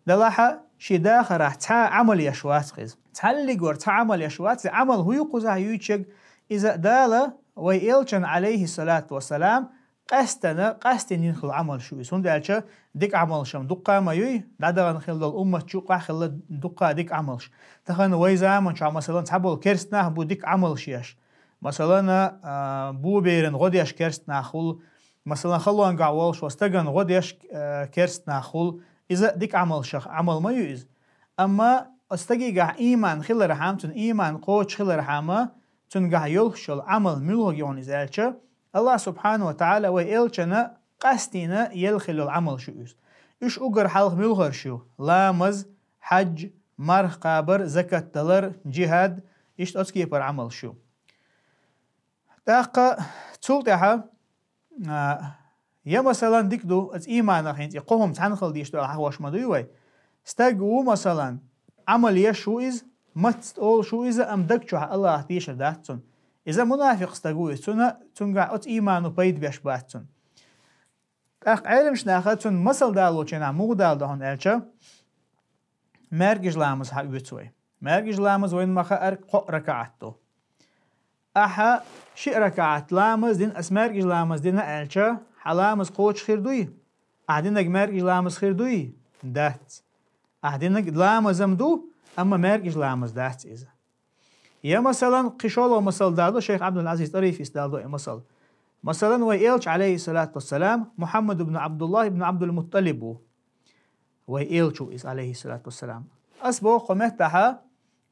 Делахьа шен дахарахь цхьа а Ӏамал еш вац-кх иза. Цхьаллигора цхьа Ӏамал еш вац, и Ӏамал хӀун ю кхузахь юьйцург, иза Дала вай элчанна, Ӏалайхиссалату вассалам, къаьстина, къастийна йина хилла Ӏамалш ю иза. ХӀунда аьлча дика Ӏамалш-м дуккха а ма юй, дӀадахана хилла долу уммат чу юкъахь хилла дуккха а дика Ӏамалш. Тахана вай заман чохь, масалан, цхьаболу керста нах бу дика Ӏамалш еш. Масалан, а, бо беран гӀо деш керста нах хуьлу, масалан, халонгахь волуш волу стагана гӀо деш, а, керста нах хуьлу. Иза дика Ӏамалшах Ӏамал ма ю иза. Амма оцу стагигахь ийман хилархьама, цуьнан ийман кхочуш хилархьама, цуьнгахь йолуш йолу Ӏамал муьлхарг ю иза аьлча, АллахӀ субхьанаху ва тагӀала вай элчанна къастийна елла хилла йолу Ӏамалш ю иза. Уьш уггар хьалха муьлхарш ю: ламаз, хьаьж, марха кхабар, закат далар, джихӀад, иштта оцу кепара Ӏамалш ю. ТӀаккха цул тӀаьхьа, а, я, масалан, дика ду, оцу ийманах хӀинца и кхо хӀума цхьаьна хила дийш ду аьлла хьахош ма дуй вай. Стаг ву, масалан, Ӏамал еш ву иза, матца олуш ву иза, амма даг чохь АллахӀ тешар дац цунна. Иза мунафикъ стаг ву иза, цунна, цуьнгахь оцу иймано пайда беш бац цунна. ТӀаккха Ӏелимчу наха цунна масал далочу хенахь муха дала до хьуна аьлча, маьркӀажа ламаз хьаоьцу вай. МаьркӀажа ламаз вайна ма хаъара кхоъ ракаӀат ду. Ахьа шиъ ракаӀат ламаз дина, ас маьркӀажа ламаз дина аьлча, хьан ламаз кхочуш хир дуй? Ахьа динарг маьркӀажа ламаз хир дуй? Дац. Ахьа динарг ламаз-м ду, амма маьркӀажа ламаз дац иза. Я, масалан, кхин шолгӀа масал дала до, шайх Ӏабдул-Ӏазиз ТӀарифис дала до и масал. Масалан, вай элча, Ӏалайхиссалату вассалам, Мухьаммад ибн Ӏабдуллахь ибн Ӏабдул-МуттӀалиб ву. вай элча ву иза, алейхиссалату вассалам. Ас боху кхо меттахьа,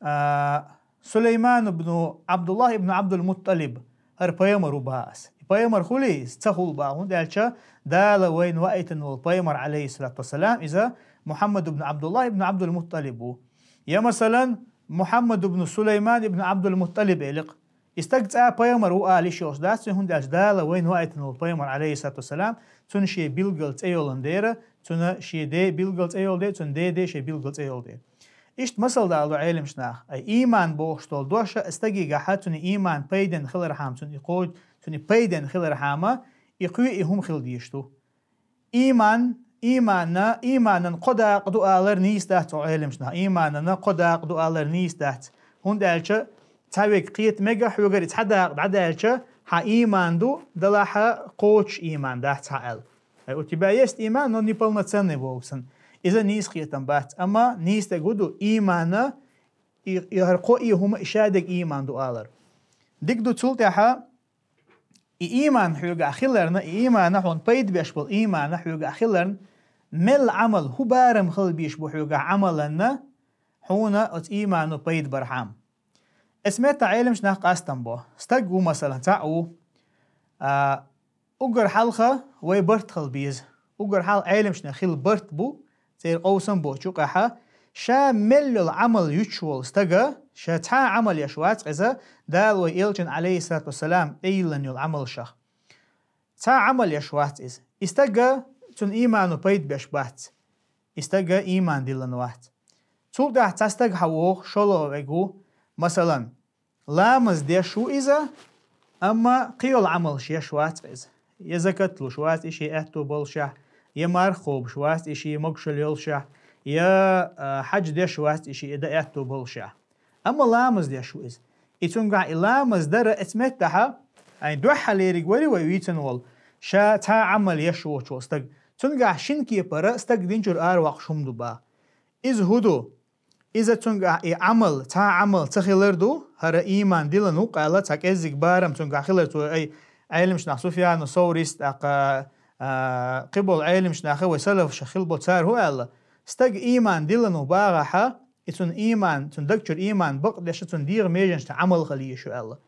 а, Сулейман ибн Абдуллах ибн Абдул Мутталиб, хӀара пайхамар ву баха ас. И пайхамар хуьлий иза? Ца хуьлу баха, хӀунда аьлча Дала вайна ваийтина волу пайхамар, алейхиссалату вассалам, иза Мухаммад ибн Абдуллах ибн Абдул Мутталиб ву. Я, масалан, Мухаммад ибн Сулейман ибн Абдул Мутталиб элира. И стаг цкъа пайхамар ву ала йиш йолуш дац, хӀунда аьлча Дала вайна ваийтина волу пайхамар, алейхиссалату вассалам, цуьнан шен билггал цӀе йолун дера, цуьнан шен ден билггал цӀе йолу дера, цуьнан ден ден шен билггал цӀе йолу дера. Иштта масал даладо Ӏеламчу наха. Ай, ийман бохуш долу дош а стагехь, цуьнан ийман пайденна хилархьама, цуьнан и кхочу, цуьнан и пайденна хилархьама, и кхоъ и хӀума хила дезаш ду. Ийман, ийманна, ийманан кхо дакъа ду алар нийса дац оха Ӏеламчу наха. Ийманан кхо дакъа ду алар нийса дац. ХӀунда аьлча цхьа верг кхета мега, хьоьгара и цхьа дакъа дӀадаьлча, хьан ийман ду, делахь а кхочуш ийман дац хьан аьлла. Ай, у тебя есть иман, но неполноценный боху сан. Иза нийса кхетам бац, амма нийса дерг хӀун ду, ийманна, и, и хӀара кхо и хӀума и шадерг ийман ду алар. Дика ду цул тӀаьхьа, и ийман хьоьгахь хиларна, и иймана хьуна пайда беш болу иймана хьоьгахь хиларна, мел Ӏамал, хӀун барам хила безаш бу хьоьгахь Ӏамаланна, хьуна оцу иймано пайда бархьама. Эс метта Ӏеламчу нах къастам бо. Стаг ву, масалан, цхьаъ ву, а, уггар хьалха вай барт хила беза. Уггар хьалха Ӏеламчу нах хила барт бу, церан къовсам боцу юкъахьа, ша мел йолу Ӏамал юьтуш волу стага, ша цхьа а Ӏамал еш вац иза, Дала вай элчан, алейхиссалату вассалам, тӀейиллина йолу Ӏамалшах. Цхьа а Ӏамал еш вац иза. И стага цуьнан иймано пайда беш бац. И стага ийман диллина вац. Цул тӀаьхьа цхьа стаг хьан воху, шолгӀа верг ву, масалан, ламаз деш ву иза, амма кхин йолу Ӏамалш еш вац иза. Я закат луш вац и шен аьтто болушехь, я марха кхобуш вац и шен могушалла йолушехь, я, а, хьаьж деш вац и шен и дан аьтто болушехь. Амма ламаз деш ву иза. И цуьнгахь и ламаз дара эца меттахьа, айн дуьххьалериг вари вай вийцина волу, ша цхьа а Ӏамал еш воцу волу стаг. Цуьнгахь шина кепара стаг динчуьра араваккхуш хӀума ду баха. Иза хӀун ду? Иза цуьнгахь и Ӏамал, цхьа а Ӏамал ца хилар ду, хӀара ийман дилан ву-кх аьлла, цхьа кӀеззиг барам цуьнгахь хилар, цо ай Ӏеламчу нах Суфьяну Соврис, тӀаккха, а, кхиболу Ӏеламчу наха вай салафаша хила бо цара хӀун аьлла? Стаг ийман дилан ву бахахьа, и цуьнан ийман, цуьнан даг чуьра ийман бакъдеш, цуьнан дегӀан меженашна Ӏамал хила йиш ю аьлла.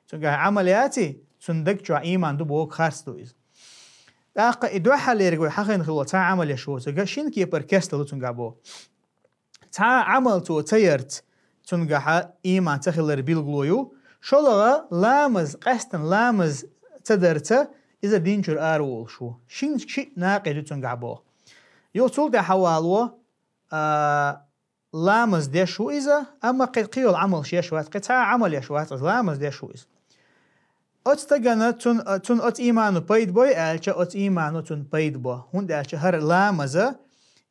Цуьнгахь Ӏамал яций, цуьнан даг чохь ийман ду боху харц ду иза. ТӀаккха и дуьххьалериг вай хьахийна хилла цхьа а Ӏамал еш воцург, шина кепара кестал ду цуьнгахь боху. Цхьа а Ӏамал цо ца ярца, цуьнгахьа ийман ца хилар билгало ю. ШолгӀа ламаз, къаьстина ламаз ца дарца, иза динчуьра араволуш ву. Шин шиъ накъид ю цуьнгахь боху. Юха цул тӀаьхьа вало, а, ламаз деш ву иза, амма кхин кхин йолу Ӏамалш еш вац, кхин цхьа а Ӏамал еш вац иза, ламаз деш ву иза. Оцу стагана цун, цун оцу иймано пайда бой аьлча, оцу иймано цунна пайда бо. ХӀунда аьлча хӀара ламаза,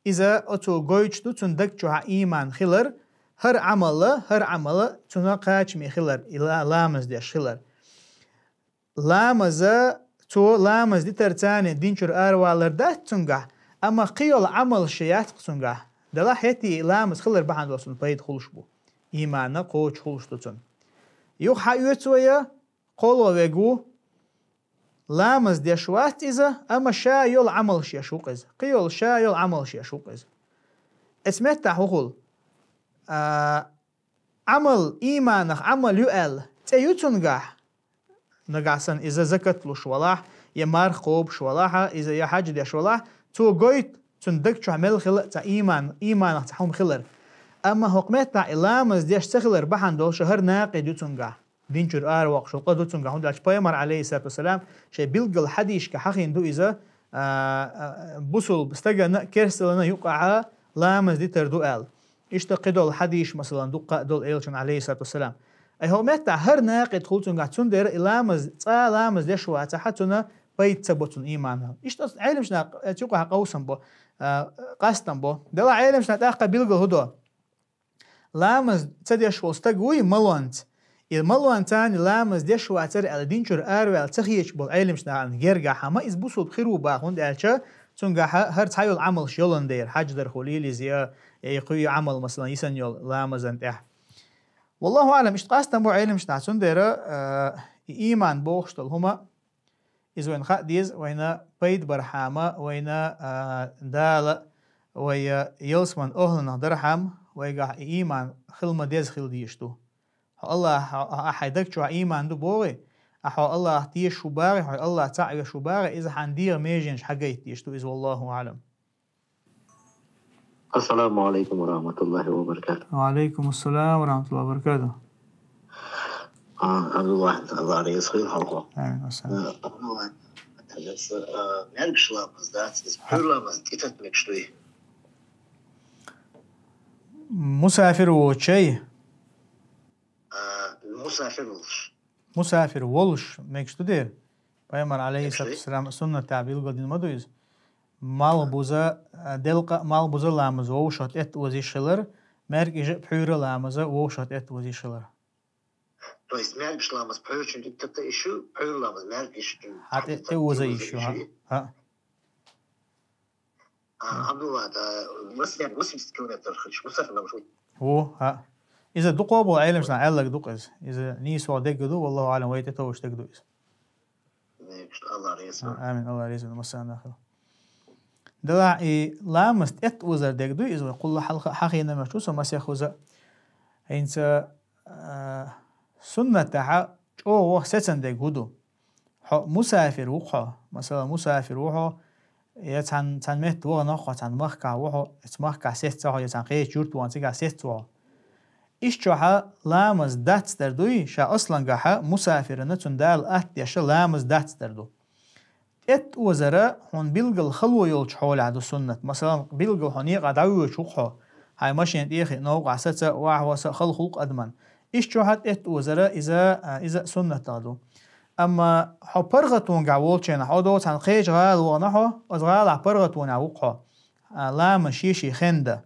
иза оцо гойтуш ду цунна даг чохь ийман хилар, хӀара Ӏамала, хӀара Ӏамала цунна кхачаме хилар, и ла-, ламаз деш хилар. Ламаза, цо ламаз дитар царна динчуьра аравалар дац цуьнгахь, амма кхин йолу Ӏамалш яц-кх цуьнгахь. Делахь хӀетте и ламаз хилар бахьана долу цунна пайда хуьлуш бу. Иймана кхочуш хуьлуш ду цунна. Юха хьан оьцу вая, кхоло вегу, ламаз деш вац иза, амма ша йолу Ӏамалш еш ву-кх иза. Кхин йолу ша йолу Ӏамалш еш ву-кх иза. Эца меттахь хӀун хуьлу? А, Ӏамал, ийманах Ӏамал ю аьлла, цӀе ю цуьнгахь? Нагахь санна иза закат луш валахь, я марха кхобуш валахьа, иза я хьаьж деш валахь, цо гойту, цуьнан даг чохь мел хила цхьа ийман, ийманах цхьа хӀума хилар. Амма хӀокху меттахь и ламаз деш ца хилар бахьана долуш хӀара накъид ю цуьнгахь. Динчуьра аравоккхуш волу къа ду цуьнгахь, хӀунда аьлча пайхамар, алейхиссалату вассалам, шайн билггал хьадийшка хьахийна ду иза, а, а, бусулба стагана, керсталана юкъахьа ламаз дитар ду аьлла. Иштта кхидолу хьадийш, масалан, дуккха а долу элчан, алейхиссалату вассалам. Ай хӀокху меттахь хӀара накъид хуьлу цуьнгахь, цундела и ламаз, цкъа а ламаз деш вацахьа, цунна пайда ца бо цунна ийманан. Иштта оцу Ӏеламчу наха цу юкъахь къовсам бо, а, къастам бо. Делахь Ӏеламчу наха тӀаккха билггал хӀун до? Ламаз ца деш волу стаг вуй малонца. И малонца царна ламаз деш вацара аьлла, динчуьра араваьлла ца хеташ болу Ӏеламчу нахана гергахь хьама, иза бусулба хир ву баха, хӀунда аьлча цуьнгахьа хӀара цхьа йолу Ӏамалш йолун дера, хьаьж дар хуьлийла иза я, я кхуьй Ӏамал, масалан, йисана йолу ламазан тӀехь. Валлаху аӀлам, иштта къастам бу Ӏеламчу нахана, цундела, а, и ийман бохуш долу хӀума, иза вайна хаа деза, вайна пайда бархьама, вайна, а, Дала, вай ялсман охӀланах дархьама, вайгахь и ийман хила ма деза хила дезаш ду. Хьо Аллах, хьо, хьо, хьай даг чохь ийман ду бохий, а хьо Аллах тешаш ву бахий, хьо Аллах цхьаъ веш ву бахий, иза хьан дегӀан меженаш хьагайта дезаш ду иза, валлаху аӀлам. السلام عليكم ورحمة الله وبركاته. وعليكم السلام ورحمة الله وبركاته. А, Абдулла, Алла реза хуьлда хьоьга. Амин, ва салам. А, Абдулла, хьажа, а, маьркӀажа ламаз дац, иза пхьуьйра ламаз тӀе тетта мегаш дуй? Мусафир воцучо? А, мусафир волуш. Мусафир волуш мегаш ду дера? Пайхамар, алейхиссалату вассалам, суннатехь билгалдина ма ду иза. Малхбуза, а, делкъа а малхбуза ламаз вовшах тӀетта оза йиш хилар, маьркӀажа а пхьуьйра ламаз вовшах тӀетта оза йиш хилар. То есть маьркӀажа ламаз пхьуьйрачун тӀе тетта йиш ю, пхьуьйра ламаз маьркӀажа йиш ю. Хьан тӀе, тӀе оза йиш ю, хьан? ХӀаъ. А, Абдулла, да, Москвара восемьдесят километр хилча, мусафир ламаз ву? Ву, хӀаъ. Иза дукхо болу Ӏеламнаха аьлларг ду-кх иза. Иза нийсо дерг ду, валлаху аӀлам, вай тӀетовжуш дерг ду иза. Амин, Алла реза хуьлда массарна. Делахь и ламаз тӀетта озар дерг ду иза, вай кхулла хьалха хьахийнарг ду со масех хуза. ХӀинца, а, суннатехь чӀогӀа ваха сецна дерг хӀун ду? Хьо мусафир ву-кх хьо, масала, мусафир ву хьо, я цхьана, цхьана метта вахана хьо, цхьана махкахь ву хьо, оцу махкахь сецна хьо, я цхьана кхечу юрта вахана, цигахь сецна ву хьо. Иштта чохь ламаз дацдар дуй, ша аслангахь мусафирана цунна Дала атта деш ламаз дацдар ду. ТӀетта озар хьуна билггал хало йолчу хьолехь ду суннат. Масала, билггал хьо некъахь дӀавоьдуш ву-кх хьо, хьайн машен тӀе а хиъна, новкъахь саца а, охьахоса а хала хуьлу-кх адамна. Иштта чохь тӀетта озар иза, а, иза а суннатех ду. Амма хьо паргӀатонехь волчу хенахь, хьо дов цхьана кхечу гӀала вахана хьо, оцу гӀалахь паргӀатонехь ву-кх хьо, а, ламаз шен-шен хенахь дан.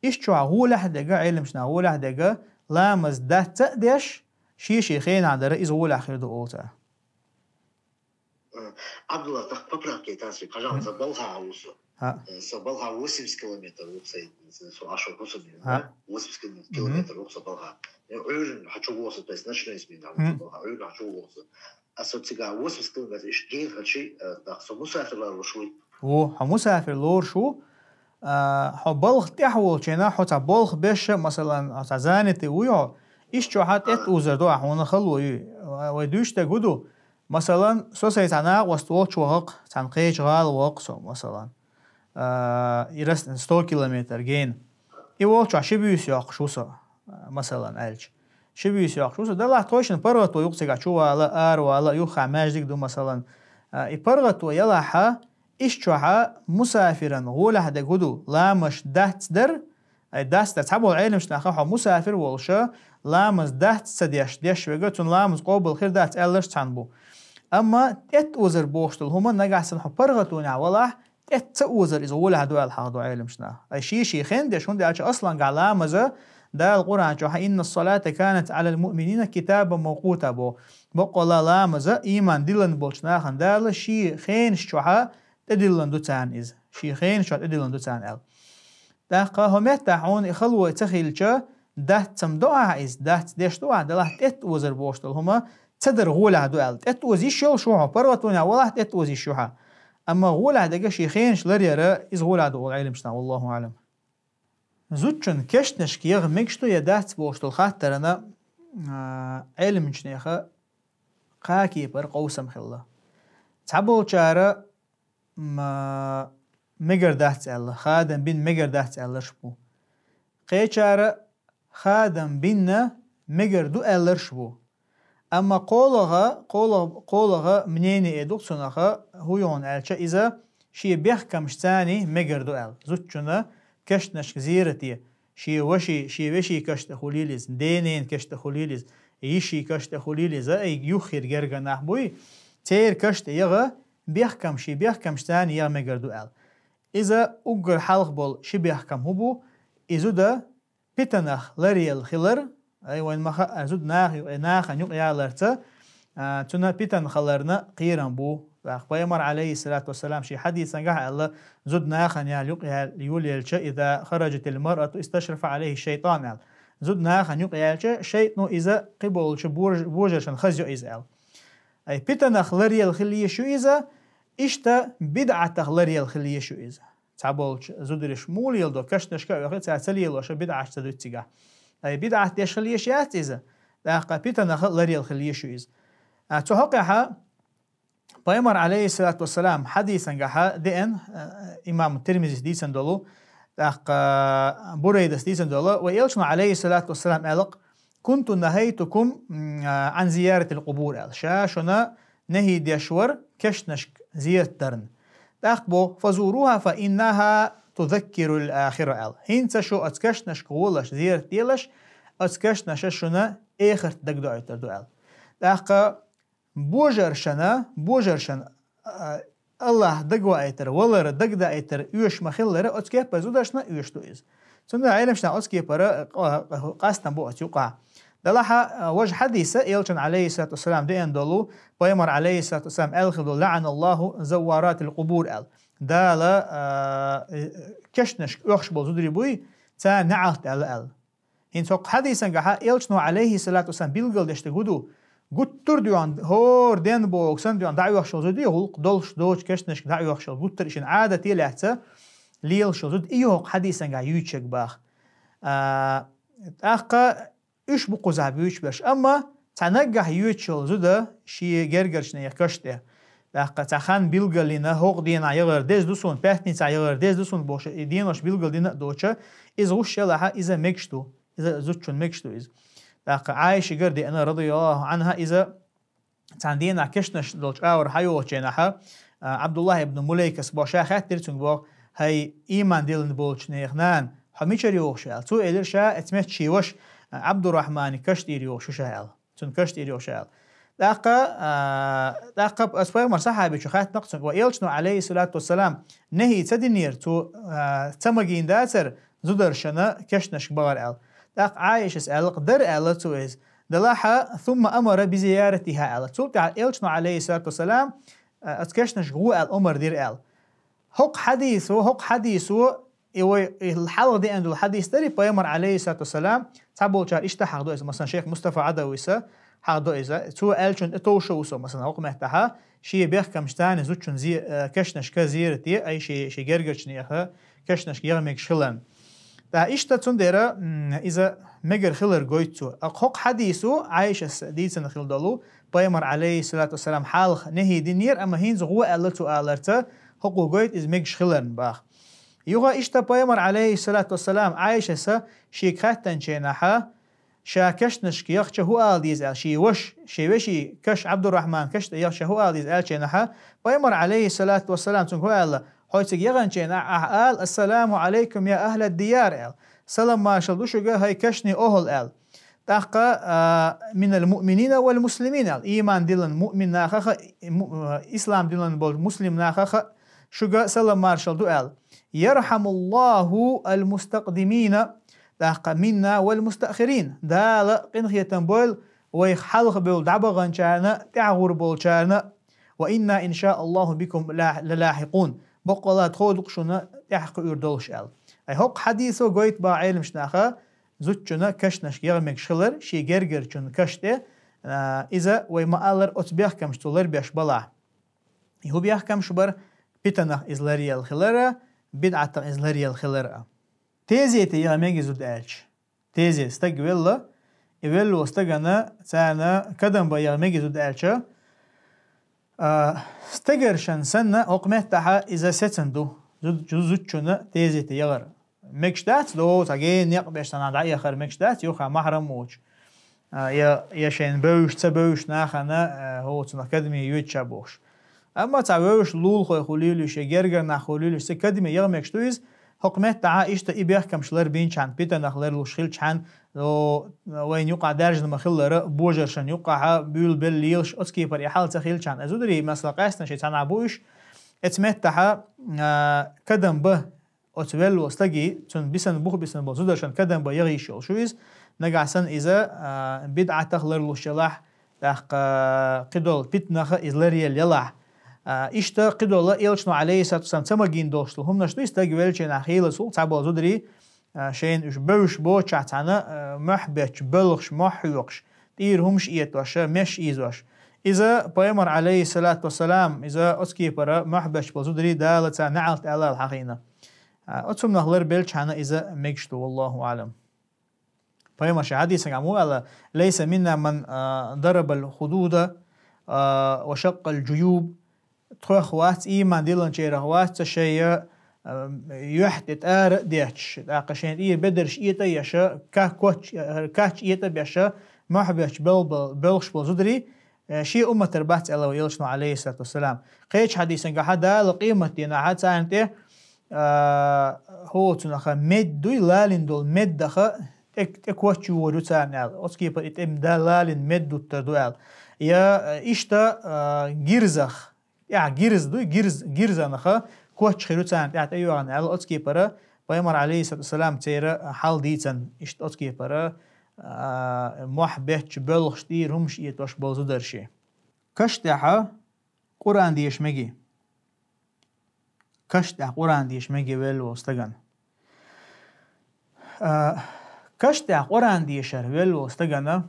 Иштта чохь гӀолехь а дерг, Ӏеламнаха гӀолехь а дерг, ламаз дац а деш, шен-шен хенахь дар, иза гӀолехь хир ду олу цара. Э, Абдулла, тахана поправка яйтахь, хьажахь, сан балхахь ву со. Э, сан балхахь восемьдесят километр ву-кх сан, со Ӏаш ву со, восемьдесят километр ву-кх сан балхахь. Э, Ӏуьйранна хьачу ву со, то есть ночной смена ву со балхахь, Ӏуьйранна хьачу ву со. Аса цигахь восемьдесят километр иштта гена хилча, э, тахана со мусафир лоруш вуй? Ву, хьо мусафир лоруш ву. А, хьо балха тӀехь волчу хенахь, хьо цхьа болх беш, масалан, хьо цхьа занятый вуй хьо, иштта чохь тӀетта озар ду ахь, хьуна хало юй. Вай дуьйцуш дерг хӀун ду? Масалан, со сайн цхьа накъост волчу ваха-кх, цхьана кхечу гӀала ваха-кх со, масалан. А, и рас-, сто километр гена. И волчохь ши буьйса йоккхуш ву со, а, масалан, аьлча. Ши буьйса йоккхуш ву со, делахь тхойшинна паргӀато ю-кх цигахь, чувала а, аравала а, юххехь маьждиг ду, масалан. А, и паргӀато ялахь, иштта чохь мусафиран гӀолехь дерг хӀун ду? Ламаз дацдар, ай, дацдар. Цхьаболу Ӏеламнаха хьо мусафир волуш, ламаз дац ца деш, деш верг, цуьнан ламаз къобал хир дац аьлларш цхьаьна бу. Амма тӀетта озар бохуш долу хӀума нагахь санна хьо паргӀатонехь валахь, тӀетта ца озар иза гӀолехь ду аьлла хьахадо Ӏеламнаха. Ай, шен-шен хенахь деш, хӀунда аьлча аслангахь ламаз Дала Къуръан чохь: «Инна ас-салата канат Ӏалал муъминина китабан мавкъута», бо. Баккъалла ламаз ийман диллина болчу нахана Дала шен хенаш чохь тӀедиллина ду царна иза. Шен хенаш чохь тӀедиллина ду царна аьлла. ТӀаккха хӀокху меттехь хьуна и хало ца хилча, дац-м до ахь иза, дац деш ду ахь, делахь тӀетта озар бохуш долу хӀума ца дар гӀолехь ду аьлла. ТӀетта оза йиш йолуш ву хьо, паргӀатонехь валахь, тӀетта оза йиш ю хьан. Амма гӀолехь дерг шен хенаш ларъяр, иза гӀолехь ду олу Ӏеламнаха, валлаху аӀлам. Зудчун кешнашка яха мегаш ду я дац бохуш долу хаттарна, а, Ӏеламчу нехан кхаа кепара къовсам хилла. Цхьаболчара, м, а, мегар дац аьлла, хадам бина мегар дац аьлларш бу. Кхечара хадам бина мегар ду аьлларш бу. Амма кхолагӀа, кхолагӀа, кхолагӀа мнение а ду-кх цунах, хӀун ю хьуна аьлча, иза шен бехкамашца мегар ду аьлла. Зудчунна кешнашка зерате, шен ваши, шен вешин каш тӀе хуьлийла иза, ден-ненан каш тӀе хуьлийла иза, йишин каш тӀе хуьлийла иза, и юххера гергара нах буй, церан каш тӀе яха бехкам, шен бехкамашца яха мегар ду аьлла. Иза уггар хьалха болу ши бехкам хӀун бу? И зуда питанах ларъелла хилар, ай, вайн ма хаьа, зуда наха юкъе, нахана юкъаяларца, а, цуьнан питана хиларна кхерам бу. ТӀаккха Пайхамар, алейхиссалату вассалам, шен хьадисангахь аьлла, зуда нахана яьлла юкъаяьлла, йолаелча, «иза хараджатил маръату исташрафа алейхи шайтан», аьлла. Зуда нахана юкъаяьлча, шайтано иза кхиболчу бож-, божаршна хаза йо иза аьлла. Ай, питанах ларъелла хила йиш ю иза, иштта бидӀатах ларъелла хила йиш ю иза. цхьаболчу зударша муха леладо, кашнашка а оьхий, цара ца лелош, бидӀаташ ца дуьту цигахь. Ай, бидӀат деш хила езаш яц иза, тӀаккха питанах а ларъяла хила езаш ю иза. А, цу хьокъехь Пайхамар, алейхиссалату вассалам, хьадисангахь деана, а, имам Тирмизис дийцина долу, тӀаккха Бурайдас дийцина долу, вай элчано, алейхиссалату вассалам, аьлла-кх: «Кунту нахайтукум, м, а, ан зияратил къубур», аьлла. Ша шуна нахӀи деш вара кешнашка зиярат дарна. ТӀаккха боху: «Фазуруха, фа иннаха тузаккирул ахира», аьлла. ХӀинца шу оцу кешнашка гӀолаш, зиярат делаш, оцу кешнаша шуна эхарт дагадоуьйтур ду аьлла. ТӀаккха божаршана, божаршана, а, Аллах дагаваийтар, валар, дагадаийтар оьшуш ма-хиллара, оцу кепара зударшна оьшуш ду иза. Цундела Ӏеламнаха оцу кепара, а, къа-, къастам бу оцу юкъахь. Делахь а, важа хьадиса, элчано, алейхиссалату вассалам, деана долу, Пайхамар, алейхиссалату вассалам, аьлла хилла: «ЛаӀаналлаху завваратил къубур», аьлла. Дала, а, э, кешнашка оьхуш болу зударий буй, царна неӀалт аьлла аьлла. ХӀинца хӀокху хьадисангахь элчано, алейхиссалату вассалам, билгалдеш дерг хӀун ду? Гуттар а доьгӀна, хӀора ден боху санна доьгӀна дӀаоьхуш йолу зуда, гӀуллакх долуш доцу кешнашка дӀаоьхуш йолу, гуттар а шена Ӏадате лаьцна лелаш йолу зуда, и хӀокху хьадисангахь юьйцуш ерг боху. А, тӀаккха уьш бу кхузахь буьйцуш берш. Амма цхьа наггахь йоьдуш йолу зуда шен гергарчу нехан каш тӀе. ТӀаккха цхьа хан билгалйина, хӀокху дийнахь яхар деза ду суна, пятницахь яхар деза ду суна бохуш, и денош билгалдина а доцуш, иза гӀуш елахь, иза мегаш ду. Иза зудчунна мегаш ду иза. ТӀаккха Ӏайшигара деана, радияллаху Ӏанха, иза цхьана дийнахь кешнаш долчу агӀор хьайогӀучу хенахь, а, Абдуллах ибн Мулейкас боху, ша хаьттира цуьнга боху: «ХӀай, ийман диллина болчу нехан нана, хьо мичара йогӀуш?» аьлла. Цо элира, ша оцу метта шен ваша, а, Абдуррахманан каш тӀера йогӀуш ю ша аьлла. Цуьнан каш тӀера йогӀуш ю ша аьлла. ТӀаккха, а, тӀаккха ас пайхамар сахьабичо хаьттина-кх цуьнга: «Ва элчано, алейхиссалату вассалам, нахӀи ца динера цо, а, ца магийна дацара зударшна кешнашка бахар?» аьлла. ТӀаккха Ӏайшас аьлла-кх: «Дара», аьлла цо иза. Делахь а, «сумма амара би зияратиха», аьлла. Цул тӀаьхьа элчано, алейхиссалату вассалам, а, оцу кешнашка гӀо аьлла омра дира аьлла. ХӀокху хьадисо, хӀокху хьадисо, и вай, и хьалха деана долу хьадис дарий, пайхамар, алейхиссалату вассалам, цхьаболчара иштта хьахдо иза, масалан, шейх Мустафа Ӏадависа хьахдо иза. Цо аьллачунна тӀетовжуш ву со, масалан, хӀокху меттахь, шен бехкамаш царна зудчун зе-, э, кешнашка зиярат де, ай шен, шен гергарчу нехан кешнашка яха мегаш хиларна. ТӀаккха иштта цундела, м, иза мегар хилар гойту цо. ТӀаккха хӀокху хьадисо, Ӏайшас дийцина хила долу, пайхамар, алейхиссалату вассалам, хьалха нахӀи динера, амма хӀинца гӀо аьлла цо аларца, хӀокхо гойту иза мегаш хиларна боху. Юха иштта пайхамар, алейхиссалату вассалам, Ӏайшас шега хаьттинчу хенахь, ша кешнашка яхча хӀун ала деза аьлла, шен ваша, шен вешин каш, Абдуррахманан каш тӀе яхча хӀун ала деза аьллачу хенахь, пайхамар, алейхиссалату вассалам, цуьнга хӀун аьлла: «Хьо цига яханчу хенахь ахь ала: „Ассаламу алейкум, я ахлад дияр“, аьлла. „Салам маршалла ду шуьга, хӀай кешнийн охӀла“, аьлла. ТӀаккха, а, „минал муъминина вал муслимина“, аьлла. Ийман диллина муъмин нахах а, му-, а, ислам диллина болчу муслим нахах а шуьга салам маршалла ду“, аьлла. „Ярхамуллаху ал мустакъдимина“, тӀаккха „минна вал мустаъхирин“. Дала къинхетам бойла вайх хьалха бевлла дӀабаханчарна, тӀаьхьа гӀур болчарна. „Ва инна, иншааллаху, бикум ла-, лалахикъун“. Баккъалла тхо ду-кх шуна тӀаьхьа кхуьур долуш аьлла. Ай, хӀокху хьадисо гойту боху Ӏеламнаха зудчунна кешнашка яха мегаш хилар шен гергарчун каш тӀе, а, иза вай ма-аллара оцу бехкамашца ларбеш балахь. И хӀун бехкамаш бара? Питанах иза ларъелла хилар а, бидӀатах иза ларъелла хилар а. Тезете яха мега иза зуда аьлча. Тезет, стаг велла, и велло стагана царна кадам бан яха мега иза зуда аьлча, а, стегаршна санна, хӀокху меттахь иза сецна ду, зуд-, зудчунна тезете яхар. Мегаш дац, до, цхьа гена некъ беш санна дӀаэхар мегаш дац, юха махьрам воцуш. А, я, я шайна бевзаш, ца бевзаш нахана, а, хӀо цунах кадаме йоьдуш бохуш. Амма цхьа вевзаш лулахой хуьлийла уьш, я гергара нах хуьлийла уьш, цу кадаме яха мегаш ду иза, хӀокху меттахь иштта и бехкамаш ларбинчхьана, питанах ларлуш хилчхьана, о, вайна юкъахь даьржина ма-хиллара, божаршна юкъахь буьйлабелла лелаш, оцу кепара и хьал ца хилчхьана. Зударий, масала, къаьстина шайн цхьанхьа бу уьш, оцу меттахь, а, кадам бан, оцу велло стаге, цунна бисина, бух бисина болу зударшна кадам бан яха йиш йолуш ю иза, нагахь санна иза, а, бидӀатах ларлуш елахь, тӀаккха кхидолу питанах а иза ларъелла елахь. А, иштта кхидолу элчано, алейхиссалату вассалам, ца магийна долуш долу хӀуманаш ду, и стаг веллачу хенахь хийлаза хуьлу цхьаболу зударий, а, шайна уьш бевзаш боцучохь цхьана, а, мохь бетташ, боьлхуш, мохь хьоькхуш, тӀера хӀумаш этӀош, меш ийзош. Иза пайхамар, алейхиссалату вассалам, иза оцу кепара мохь бетташ болу зударий Дала царна неӀалт аьлла хьахийна. А, оцунах лар белчхьана иза мегаш ду, валлаху аълам. Пайхамара ший хьадисагахь мо аьлла: «Лайса минна ман, а, дарабал худуда, а, ва шаккал жуюб». Тхох вац, ийман диллинчарах вац цхьа шайга, а, юьхь тӀе тӀара а детташ, тӀаккха шайн тӀера бедарш этӀа а еш, ка-, коч-, кач этӀа а беш, мохь бетташ бел-, бел-, боьлхуш бола зударий, э, шен умматера бац аьлла вай элчано, алейхиссалату вассалам. Кхечу хьадисагахь Дала къематдийнахь царна тӀе, а, хӀоцунах мед дуй, лалийна долу медах тӀе, тӀе коч йогӀур ю царна аьлла. Оцу кепара и тӀе да-, лалийна мед дуттур ду аьлла. Я, э, иштта, а, гирзах, тӀехь гирз дуй, гирз, гирзанах коч хир ю царна тӀехь тӀейогӀур аьлла. Оцу кепара пайхамара, алейхиссалату вассалам, церан хьал дийцина, иштта оцу кепара, а, мохь бетташ, боьлхуш, тӀера хӀумаш этӀош болу зударший. Каш тӀехь Къуръан деша мегий? Каш тӀехь Къуръан деша мегий велла волу стагана? А, каш тӀехь Къуръан дешар велла волу стагана,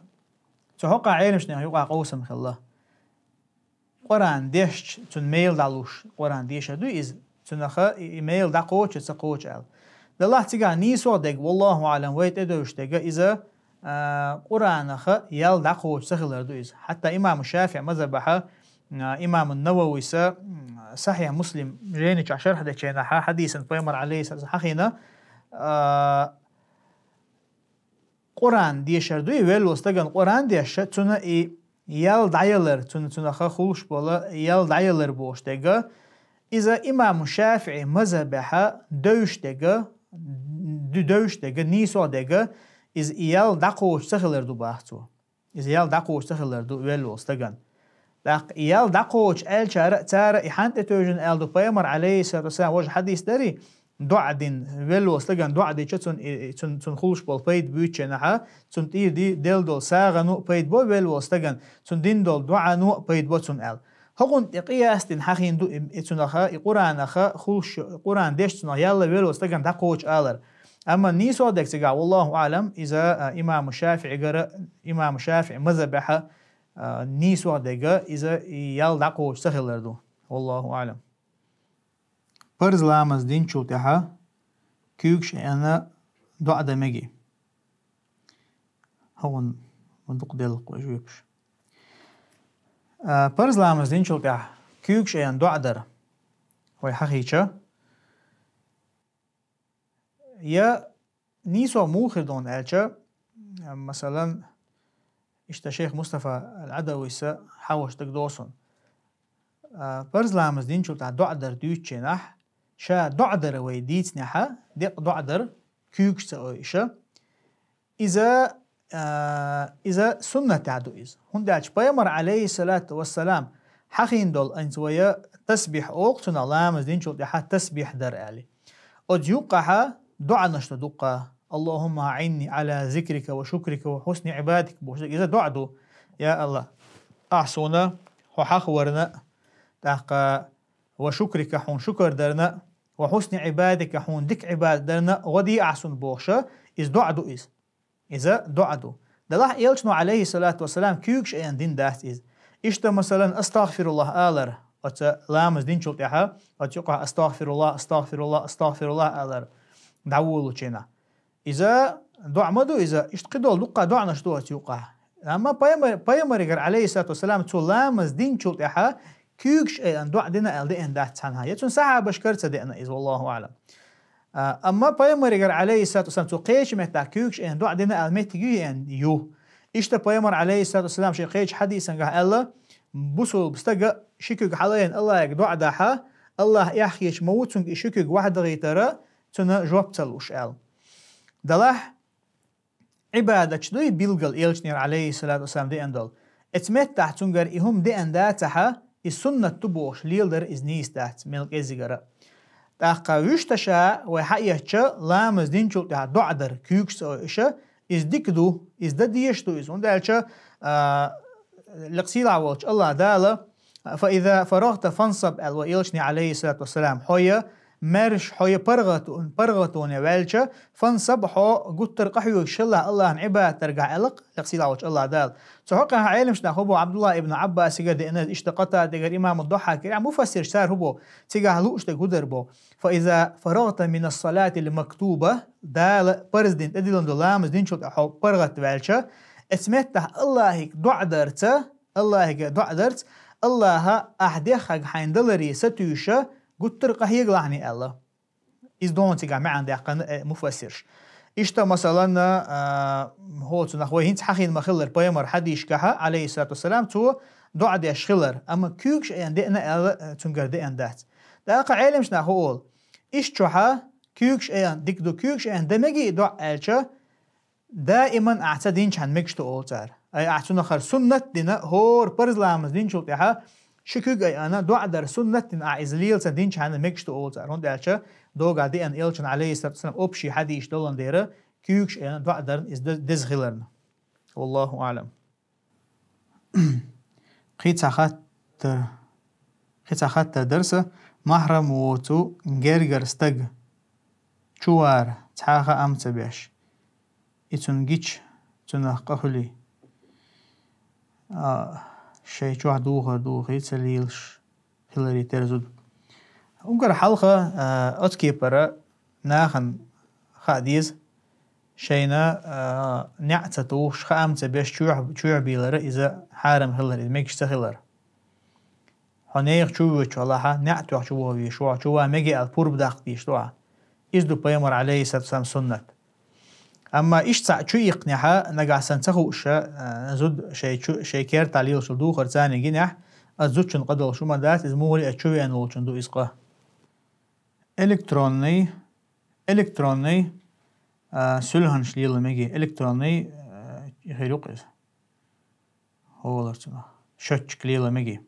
цу хьокъехь Ӏеламнехан юкъахь къовсам хилла. Къуръан дешча, цунна мел дӀалуш, Къуръан дешар дуй иза, цунах и, и мел дӀакхочу, ца кхочу аьлла. Делахь цигахь нийсо а дерг, валлаху аълам, вай тӀедевзаш дерг, иза, а, Къуръанах ял дӀакхочуш ца хилар ду иза. Хьатта имам ШафиӀи мазхабехь, а, имам Нававис, м, Сахьихь Муслим жайнаш чохь шархь дечу хенахь хьадисан пайхамара, алейхиссалату вассалам, хьахийна, а, Къуръан дешар дуй, велла волу стагана Къуръан дешча, цунна и ял дӀаялар, цунна, цунах хуьлуш болу ял дӀаялар бохуш дерг, иза имам ШафиӀи мазхабехь девзаш дерг, д-, девзаш дерг, нийсо а дерг, иза и ял дӀакхочуш ца хилар ду боху цо. Иза ял дӀакхочуш ца хилар ду велла волу стагана. ТӀаккха и ял дӀакхочу аьллачара а, цара и хьанна тӀетевжина аьлла ду, пайхамара, алейхиссалату вассалам, важа хьадис дарий, доӀа дина, велла волу стагана доӀа дича, цунна и, и, цунна, цунна хуьлуш болу пайда буьйцучу хенахь, цунна тӀера ди-, делла долу сагӀано а пайда бо велла волу стагана, цунна дина долу доӀано а пайда бо цунна аьлла. ХӀокхунна тӀе къияс дина хьахийна ду и, и цунах, и Къуръанах хуьлуш, Къуръан дешча цунах ял велла волу стагана дӀакхочу алар. Амма нийсо дерг цигахь, валлаху аълам, иза, а, имам ШафиӀигара, имам ШафиӀи мазхабехь, а, нийсо дерг, иза и ял дӀакхочуш ца хилар ду. Валлаху аълам. Парз ламаз динчул тӀаьхьа куьйгаш а яьнна доӀа дан мегий? ХӀокхунна ма дукха делла кху жоьпаш. А, парз ламаз динчул тӀаьхьа куьйгаш а яьнна доӀа дар вай хьахийча, я нийсо муха хир ду аьлча, масалан, иштта шайх Мустафа ал-Ӏадавис хьахош дагадогӀу суна. А, парз ламаз динчул тӀаьхьа доӀа дар дуьйцучу хенахь, ша доӀа дар вай дийцинехь, декъа доӀа дар, куьйгаш ца ойуш, иза, а, иза суннатехь ду иза. ХӀунда аьлча пайхамара, алейхиссалату вассалам, хьахийна долу, хӀинца вай тасбихь олу цунах, ламаз динчул тӀаьхьа тасбихь дар аьлла. Оцу юккъехь доӀанаш ду дуккха: «Аллахумма аӀинни Ӏала зикрика ва шукрика ва хьусни Ӏибадатик», бохуш дерг иза доӀа ду. Я АллахӀ, ахь суна хьо хьахаварна, тӀаккха ва шукрика, хьуна шукар дарна, ва хьусни Ӏибадатика, хьуна дика Ӏибадат дарна гӀо де ахь суна бохуш, иза доӀа ду иза. Иза доӀа ду. Делахь элчано, алейхиссалату вассалам, куьйгаш а яьнна дина дац иза. Иштта, масалан, астагфируллахӀ алар, оцу ламаз динчул тӀаьхьа, оцу юкъахь астагфируллахӀ, астагфируллахӀ, астагфируллахӀ алар дӀаволучу хенахь. Иза доӀа ма ду иза, иштта кхидолу дуккха доӀанаш ду оцу юкъахь. Амма пайхамар-, пайхамарегара, алейхиссалату вассалам, цо ламаз динчул тӀаьхьа куьйгаш а яьнна доӀа дина аьлла деана дац цхьанхьа. Я цуьнан сахьабашкара ца деана иза, валлаху аӀлам. А, амма пайхамарегара, алейхиссалату вассалам, цо кхечу меттехь куьйгаш а яьнна доӀа дина аьлла меттиг ю яьнна ю. Иштта пайхамара, алейхиссалату вассалам, шен кхечу хьадисангахь аьлла, бусулба стага ши куьг хьалаайна АллахӀе доӀа дахь, АллахӀ эхь хеташ ма ву цуьнга и ши куьг вахьдахийтара, цунна жоп ца луш аьлла. Делахь, Ӏибадаташ дуй билггал элчанера, алейхиссалату вассалам, деана долу. Оцу меттехь цуьнгара и хӀума деана дацахь, и суннат ду бохуш леладар иза нийса дац, мел кӀеззигара. ТӀаккха вуьшта ша вай хьаэцча, ламаз динчул тӀаьхьа доӀа дар, куьйгаш ца ойуш, иза дика ду, иза дан дезаш ду иза. ХӀунда аьлча, а, лекха сийлахь волчу АллахӀ Дала: «Фа иза фарагта фансаб», аьлла вай элчане, алейхиссалату вассалам, хьо я маьрша хьо я паргӀато-, паргӀатоне ваьлча, фансаб, хьо гуттар къахьоьгуш хилалахь Аллахьан Ӏибадатагахь, аьлла-кх лекха сийлахь волчу Аллахь Дала. Цу хьокъехь Ӏеламнах хӀун боху, Ӏабдуллахь ибн Ӏаббасигара деана, иштта Къатадагара, имаму Даххьакагара, муфассирш цара хӀун боху, цигахь лууш дерг хӀун дара боху. Фа иза фарагӀта минас-салатил мактуба, Дала парз дина, тӀедиллина долу ламаз динчул тӀаьхьа хьо паргӀат ваьлча, оцу меттехь Аллахьига доӀа дарца, Аллахьига доӀа дарца, Аллахьа ахь деххьарг хьайна даларе сатуьйсуш, гуттар а къахьегалахь аьлла. Иза ду хьуна цигахь маьӀна даьккхина, э, муфассирш. Иштта, масалан, а, хӀоцунах вай хӀинца хьахийна ма-хиллара, пайхамар хьадисашкахь, Ӏалайхиссалату вассалам, цо доӀа деш хилар, амма куьйгаш айина деана аьлла, э, цуьнгара деана дац. ТӀаккха Ӏеламнах хӀун олу? Иштта чохь куьйгаш айина дика ду, куьйгаш айина дан мегий доӀа аьлча, даиман ахь ца динчхьана мегаш ду олу цара. Ай, ахь цунах хӀара суннат дина, хӀора парз ламаз динчул тӀаьхьа ши куьг айина, доӀа дар суннат дина ахь иза лела ца динчхьана мегаш ду олу цара. ХӀунда аьлча догахь деана элчан, Ӏалайхиссалату вассалам, общий хьадисаш долун дера, куьйгаш айина доӀа дарна иза де-, деза хиларна. Валлаху аӀлам. Кхин цхьа хаттар, кхин цхьа хаттар дара сан, махьрам воцу гергара стаг чу вара, цхьа а хаам ца беш, и цунна гича, цунах къа хуьлий? А, шайн чохь духар духий ца лелаш хиларе терра зуда. Уггар хьалха, а, оцу кепара нахана хаа деза, шайна, а, неӀ ца тухуш, хаам ца беш, чоьхь-, чоьхьа бийлара иза хьарам хилар, иза мегаш ца хилар. Хьо нехан чу воьдуш валахь, неӀ тоьхна чу вогӀу везаш ву хьо, чу ван мегий аьлла пурба даккха дезаш ду хьо. Иза ду пайхамар, Ӏалайхиссалату вассалам, суннат. Амма иштта цхьаъ чу иккхинехь, нагахь санна ца хууш, а, зуда шайн чу, шайн кертахь лелаш долу духар царна гинехь, аса зудчун къа долуш хӀума дац, иза муха а чу веана волчун ду иза къа. Электронный, электронный, а, суьлхьанаш лела мегий, электронный, а, хир ю-кх иза. ХӀолара цунах. Счётчик лела мегий.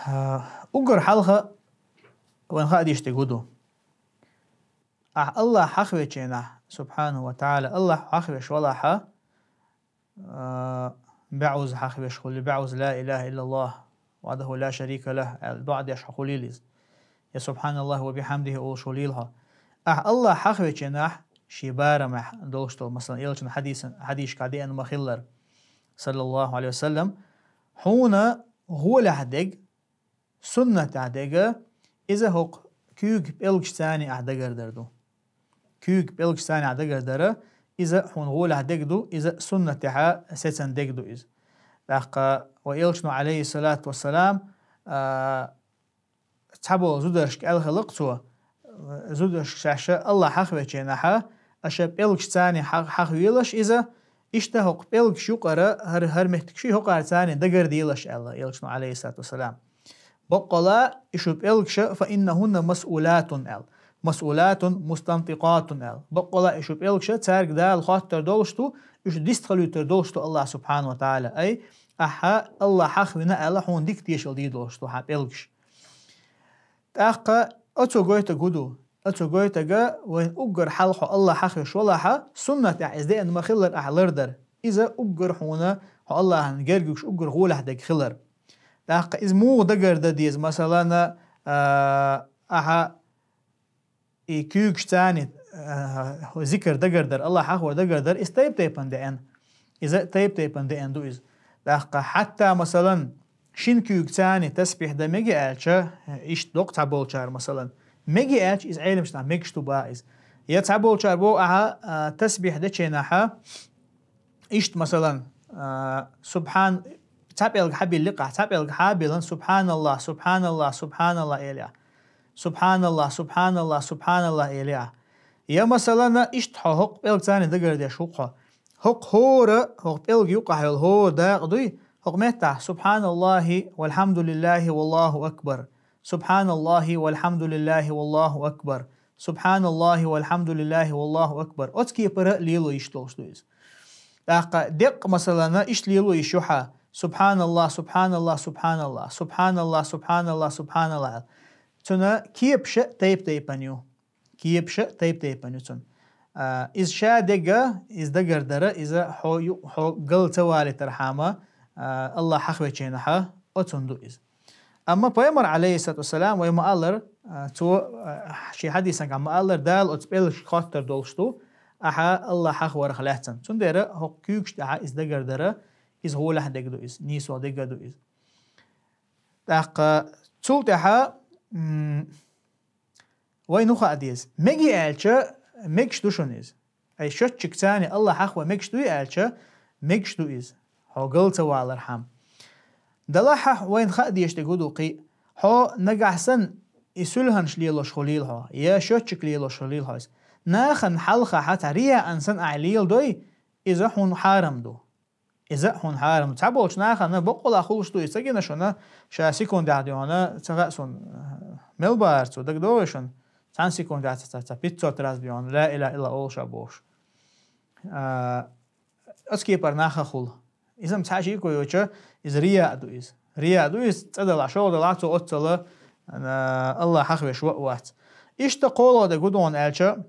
А, уггар хьалха вайн хаа дезаш дерг хӀун ду? Ахь Аллахь хьахвечу хенахь, субхьанаху ва таӀала, Аллахь хьахвеш валахь, а, баьӀуза хьахвеш хуьлий, баьӀуза ла илаха иллаллахӀ, вахьдаху ла шарика лахӀ аьлла, доӀа деш хьо хуьлийла иза. Я субхьаналлахӀи ва бихьамдихӀи олуш хуьлийла хьо. Ахь Аллахь хьахвечу хенахь, шен барамехь долуш долу, масалан, элчан хьадисан, хьадисашкахь деана ма-хиллара, саллаллаху Ӏалайхи ва саллам, хьуна гӀолехь дерг, суннатехь дерг, иза хӀокху куьйга пӀелгаш царний ахь дагардар ду. Куьйга пӀелгаш царний ахь дагардар, иза хьуна гӀолехь дерг ду, иза суннатехь сецна дерг ду иза. ТӀаккха вайн элчано, Ӏалайхиссалату вассалам, а, цхьаболу зударшка аьлла хилла-кх цо, зударшка шаьш Аллахь хьахвечу хенахь, аша пӀелгаш царний хьах-, хьахвелаш иза, иштта хӀокху пӀелгаш юкъара, хӀара, хӀара меттиг ши хӀокхара царний дагарделаш аьлла элчано, Ӏалайхиссалату вассалам. Баккъала и шу пӀелгаша, фа иннахунна масъулатун аьлла. Масъулатун, мустантикъатун аьлла. Баккъала и шу пӀелгаша, цаьрга Дала хоттур долуш ду, уьш дистхалуьйтур долуш ду Аллахь субхьанаху ва таӀала. Ай, ахьа Аллахь хьахвина аьлла, хьуна дика тешал дийр долуш ду хьан пӀелгаш. ТӀаккха оцо гойтург хӀун ду? Оцо гойтург, вайн уггар хьалха хьо Аллахь хьахвеш валахь, суннатехь иза деана ма-хиллара ахь лардар. Иза уггар хьуна хьо Аллахьан герга юьгуш уггар гӀолехь дерг хилар. ТӀаккха иза муха дагардан деза, масалан, а, ахьа и куьйгаш царний, а, зикр дагардар, Аллахь хьахвар дагардар, иза тайп-тайпана деана. Иза тайп-тайпана деана ду иза. ТӀаккха хьатта, масалан, шина куьйга царний тасбихь дан мегий аьлча, иштта доккху цхьаболчара, масалан, мегий аьлча, иза Ӏеламнаха мегаш ду боху иза. Я цхьаболчара боху ахьа, а, тасбихь дечу хенахь, иштта, масалан, а, субхьан-, цхьа пӀелг хьабилли-кх ахь, цхьа пӀелг хьабиллина, субхьаналлахӀ, субхьаналлахӀ, субхьаналлахӀ, элий ахь. СубхьаналлахӀ, субхьаналлахӀ, субхьаналлахӀ, элий ахь. Я, масалан, иштта хьо хӀокху пӀелг царний дагардеш ву-кх хьо. ХӀокху хӀора, хӀокху пӀелга юккъахь йолу хӀора дакъа дуй, хӀокху меттахь: «СубхьаналлахӀи валхьамдулиллахӀи валлахӀу акбар. СубхьаналлахӀи валхьамдулиллахӀи валлахӀу акбар. СубхьаналлахӀи валхьамдулиллахӀи валлахӀу акбар». Оцу кепара лело йиш долуш ду иза. ТӀаккха деккъа, масалана, иштта лело йиш ю хьан: «СубхьаналлахӀ, субхьаналлахӀ, субхьаналлахӀ, субхьаналлахӀ, субхьаналлахӀ, субхьаналлахӀ», аьлла. Цуьнан кепаша тайп-тайпана ю. Кепаша тайп-тайпана ю цуьнан. А, иза ша дерг, иза дагардара, иза хьо ю-, хьо гал ца валийтархьама, а, Аллахь хьахвечу хенахь, оцунна ду иза. Амма пайхамар, алейхиссалату вассалам, вай ма-аллара, а, цо, а, ший хьадисангахь ма-аллара, Дала оцу пӀелгашка хоттур долуш ду, ахьа Аллах хьахаварах лаьцна. Цундела хӀокху куьйгаш тӀехь иза дагардара, иза гӀолехь дерг ду иза, нийсо дерг ду иза. ТӀаккха цул тӀаьхьа, м, вайна хӀун хаа деза? Мега аьлча, мегаш ду шуна иза. Ай, счётчик царна Аллах хьахавар мегаш дуй аьлча, мегаш ду иза. Хьо гал ца валархьама. Делахь а вайна хаа дезаш дерг хӀун ду кхин? Хьо нагахь санна и суьлхьанаш лелош хуьлийла хьо, я счётчик лелош хуьлийла хьо иза. Нахана хьалхахь цхьа рияъан санна ахь леладой, иза хьуна хьарам ду. Иза а хьуна хьарам. Цхьаболчу нахана баккъалла хуьлуш ду, и ца гина шуна, ша секундехь дуьхьал, ца хаьа суна, мел бахара цо, дагадогӀий шуна? Цхьана секундехь ца, ца, ца пятьсот раз дуьхьал, ла илаха иллаллах олуш а бохуш. А, оцу кепара нах а хуьлу. Иза-м цхьа шико йоцуш, иза рияъ ду иза. Рияъ ду иза, цӀа далахь, шолгӀа далахь, цо оццула, а, Аллах хьахавеш ваъ вац. Иштта кхоалгӀа дерг хӀун ду аьлча,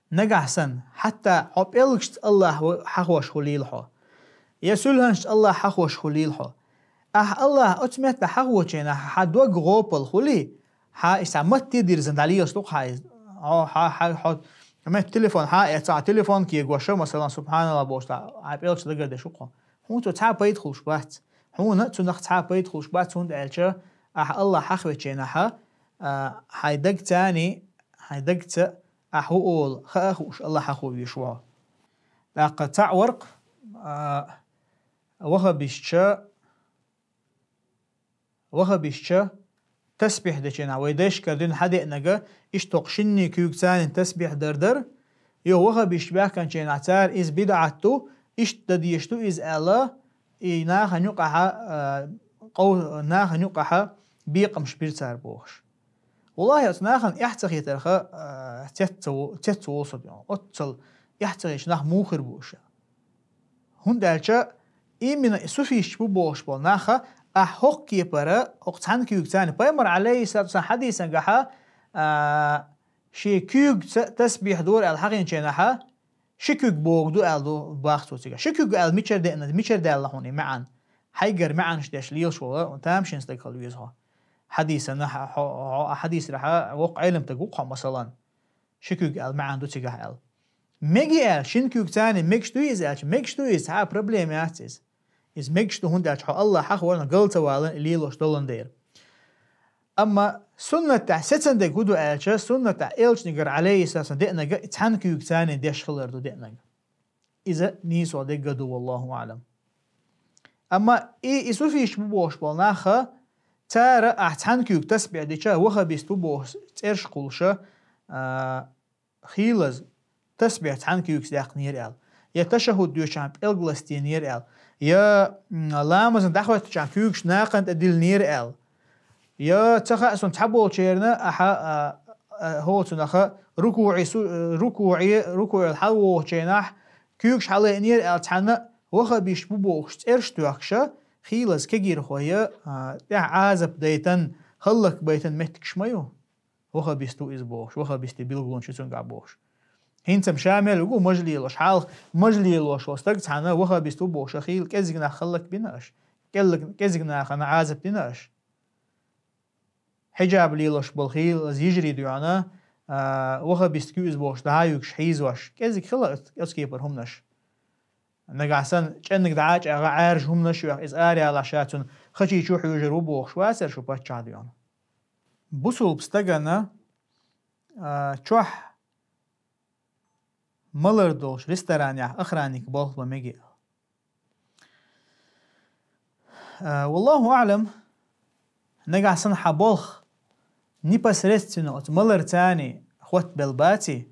нагахь санна, хьатта хьо пӀелгашца Аллах ва-, хьахош хуьлийла хьо. Я суьлхьанашца Аллах хьахош хуьлийла хьо. Ахь Аллах оцу метта хьахочийнахь хьан дог гӀопал хуьлий, хьан и схьа матте дирзина дӀалелаш ду-кх хьан иза. Хьо, хьан, хьан, хьо, метта телефон хьан а эцахь, телефон кегоша, масалан, субханаллах бохуш, хьан пӀелгашца дагардеш ву-кх хьо. Хьуна цо цхьа а пайда хуьлуш бац. Хьуна цунах цхьа а пайда хуьлуш бац, хӀунда аьлча ахь Аллах хьахвечийнахь, а, хьайн дагца, хьайн дагца ахь ву олу хаа а хууш, Аллах хьахо везаш ву хьо. ТӀаккха цхьаъ варкх, а, вахабистча, вахабистча тасбихь дечийнахь, вай дайшкара дуьйна хьадеънарг, иштта хӀокху шинний куьйга царна тасбихь дар дара, юха вахабисташ баьхкинчийнахь цара иза бидӀат ду, иштта дан дезаш ду иза аьлла, и нахана юкъахьа, а, къов-, нахана юкъахьа бекхамаш бира цара бохуш. Валлахи, оцу нахана эхь ца хетарх, а, цец ца во-, цец волу со дуьхьал. Оццал эхь ца хеташ нах муха хир бу уьш? ХӀунда аьлча именно и суфисташ бу бохуш болу нах, ахь хӀокху кепара, хӀокху цхьана куьйга царна, пайхамар, алейхиссалату вассалам, хьадисангахьа, а, шен куьйгаца тасбихь дора аьлла хьахинчийнахьа, ши куьг бохург ду аьлла ду бах цо цигахь. Ши куьг аьлла мичара деъна, мичара даьлла хьуна и маьӀна? Хьайгара маьӀнаш деш лелаш волу тамашийна стаг хила веза хьо. Хьадисана хьо, хьо, хьо, хьадисрахьа воккха Ӏеламстаг ву-кх хьо, масалан. Ши куьг аьлла маьӀна ду цигахь аьлла. Меги аьлла, шина куьйга царна мегаш дуй иза аьлча, мегаш ду иза, цхьа а проблема яц иза. Иза мегаш ду, хӀунда аьлча хьо Аллах хьахварна гал ца валан и лелош долан дера. Амма суннат тӀехь сецан дерг хӀун ду аьлча, суннат тӀехь элчанигара, алейхиссалам, деънарг и цхьана куьйга царна деш хилар ду деънарг. Иза нийсо дерг ду, валлаху аълам. Амма и, и суфисташ бу бохуш болу нах, цара ахь цхьана куьйга тасбихь дича, вахабист ву бохуш цӀераш кхуллуша, а, хийлаза, тасбихь цхьана куьйгаца даьккхинера аьлла. Я ташаххуд доьшучохь пӀелг ластийнера аьлла. Я, м, ламазна дӀахӀоьттичохь куьйгаш накхана тӀе диллинера аьлла. Я ца хаьа суна цхьаболчерна, ахьа, а, а, хӀоцунах рукуӀе су-, рукуӀе, рукуӀел хьалавогӀучийнахь куьйгаш хьалаайинера аьлла цхьаьна вахабисташ бу бохуш цӀераш тоьхкуша, хийлаза кегийрхой, а, тӀехь Ӏазап дайтан, хӀаллакбайтан меттигаш ма ю. Вахабист ву иза бохуш, вахабистийн билгалонаш ю цуьнгахь бохуш. ХӀинца-м ша мел вуьгу мажа лелош, хьалха мажа лелош волу стаг цхьаьна вахабист ву бохуш, хийла кӀезиг нах хӀаллакбина аша, кӀеллаг-, кӀезиг нахана Ӏазап дина аша. Хьиджаб лелош болу хийла йижарий дуьхьана, а, вахабист ю иза бохуш, дӀа а юьгуш, хьийзош, кӀезиг хила оцу кепара хӀуманаш. Нагахь санна, чӀенниг дӀа а чӀагӀа Ӏаьржа хӀуманаш а йоьхна, иза араяла ша цунна хачийчу хьуьйжур ву бохуш вацара шу паччахь дуьхьана. Бусулба стагана, а, чохь малар долуш ресторанехь охранник болх бан мегий? А, валлаху аълам, нагахь санна хьан болх непосредственно оцу малар царна хӀоттабелла баций,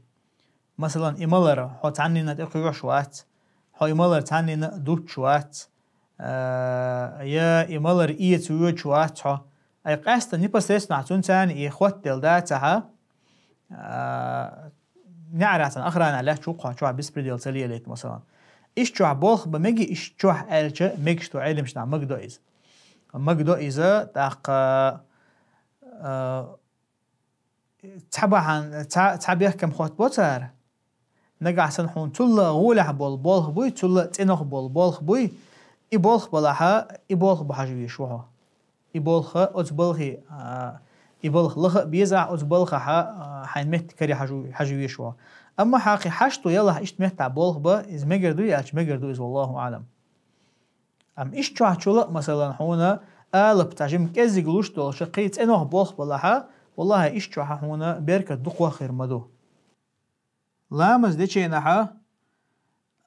масалан, и малар хьо цхьаннина тӀе кхоьхьуш вац, хьо и малар цхьаннина дуттуш вац, а, я и малар эца воьдуш вац хьо, ай къаьстта непосредственно ахь цунна царна и хӀоттаделла дацахьа, а, неӀарехь цхьана охрана лаьтташ ву-кх хьо, чохь беспредел ца лелийта, масалан. Иштта чохь болх бан мегий, иштта чохь аьлча, мегаш ду, Ӏеламнаха магадо иза. Магадо иза, тӀаккха, а, цхьа бахьана, цхьа, цхьа бехкам хӀоттабо цара. Нагахь санна хьуна цул а гӀолехь болу болх буй, цул а цӀенах болу болх буй, и болх балахьа, и болх бан хьажа везаш ву хьо. И болх, оцу балхе, а, и балха лаха а беза ахь, оцу балхахь, а, хьайн метта каре хьажа, хьажа везаш ву. Амма хьан кхин хьашт ду ялахь, иштта меттахь болх бан, иза мегар ду аьлча, мегар ду иза, валлаху аӀлам. Амма иштта чохь чула а, масалан, хьуна алапа цхьа жимма кӀеззиг луш долуш, кхин цӀенох болх балахь, валлахӀи, иштта чохь хьуна беркат дукхох хир ма ду. Ламаз дечу хенахь,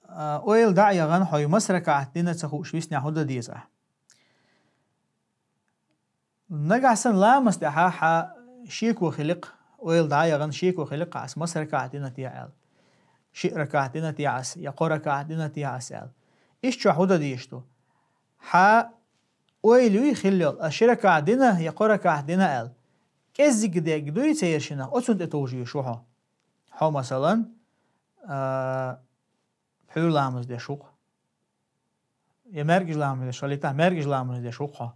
а, ойла дӀа а яхана, хьо маса ракаӀат дина ца хууш виснехь хӀун дан деза ахь? Нагахь санна ламаз тӀехь хьан шеко хили-кх, ойла дӀа а яхана, шеко хили-кх, ас маса ракаӀат дина техьа аьлла. Шиъ ракаӀат дина техьа ас, я кхо ракаӀат дина техьа ас аьлла. Иштта чохь хӀун дан дезаш ду? Хьан ойла юй хилла йолу, ас ши ракаӀат дина, я кхо ракаӀат дина аьлла. КӀеззиг дерг дуй церан шиннах, оцунна тӀе товжуьйтуш ву хьо. Хьо, масалан, а, пхьуьйра ламаз деш ву-кх. Я маьркӀажа ламаз деш, хилийтахь, маьркӀажа ламаз деш ву-кх хьо.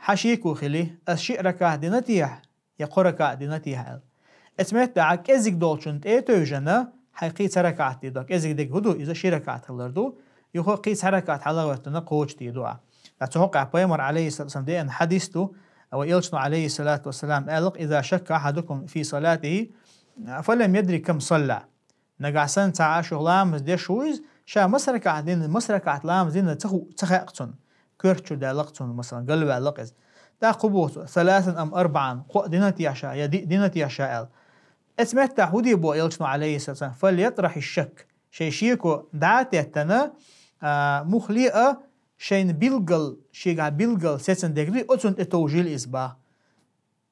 Хьан шеко хили, ас шиъ ракаӀат дина техьа, я кхо ракаӀат дина техьа аьлла. Оцу меттехь кӀеззиг долчунна тӀе а тевжина, хьайн кхин цхьа ракаӀат дийр ду. КӀеззиг дерг хӀун ду? Иза ши ракаӀат хилар ду. Юха кхин цхьа ракаӀат хьалахӀоьттина кхочушдийр ду ахь. Ткъа цу хьокъехь пайхамар, Ӏалайхиссалату вассалам, деана хьадис ду, вай элчано, Ӏалайхиссалату вассалам, аьлла-кх: «Иза шакка ахьадукум фи салатихи, фалам ядри кам салла». Нагахь санна цхьа а шух ламаз деш ву иза, ша маса ракаӀат дина, маса ракаӀат ламаз дина ца ху-, ца хаьа-кх цунна. Коьрта чу даьлла-кх цунна, масалан, галваьлла-кх иза. ТӀаккха хӀун боху цо: «Саласан ам арбаӀан», кхоъ дина техьа ша, я диъ дина техьа ша аьлла. Оцу меттехь хӀун де боху элчано, Ӏалайхиссалату вассалам? «Фальятарахьи шакк». Шайн шеко дӀа а теттина, а, муххале а шайна билггал, шегахь билггал сецна дерг дуй, оцунна тӀе товжийла иза боху.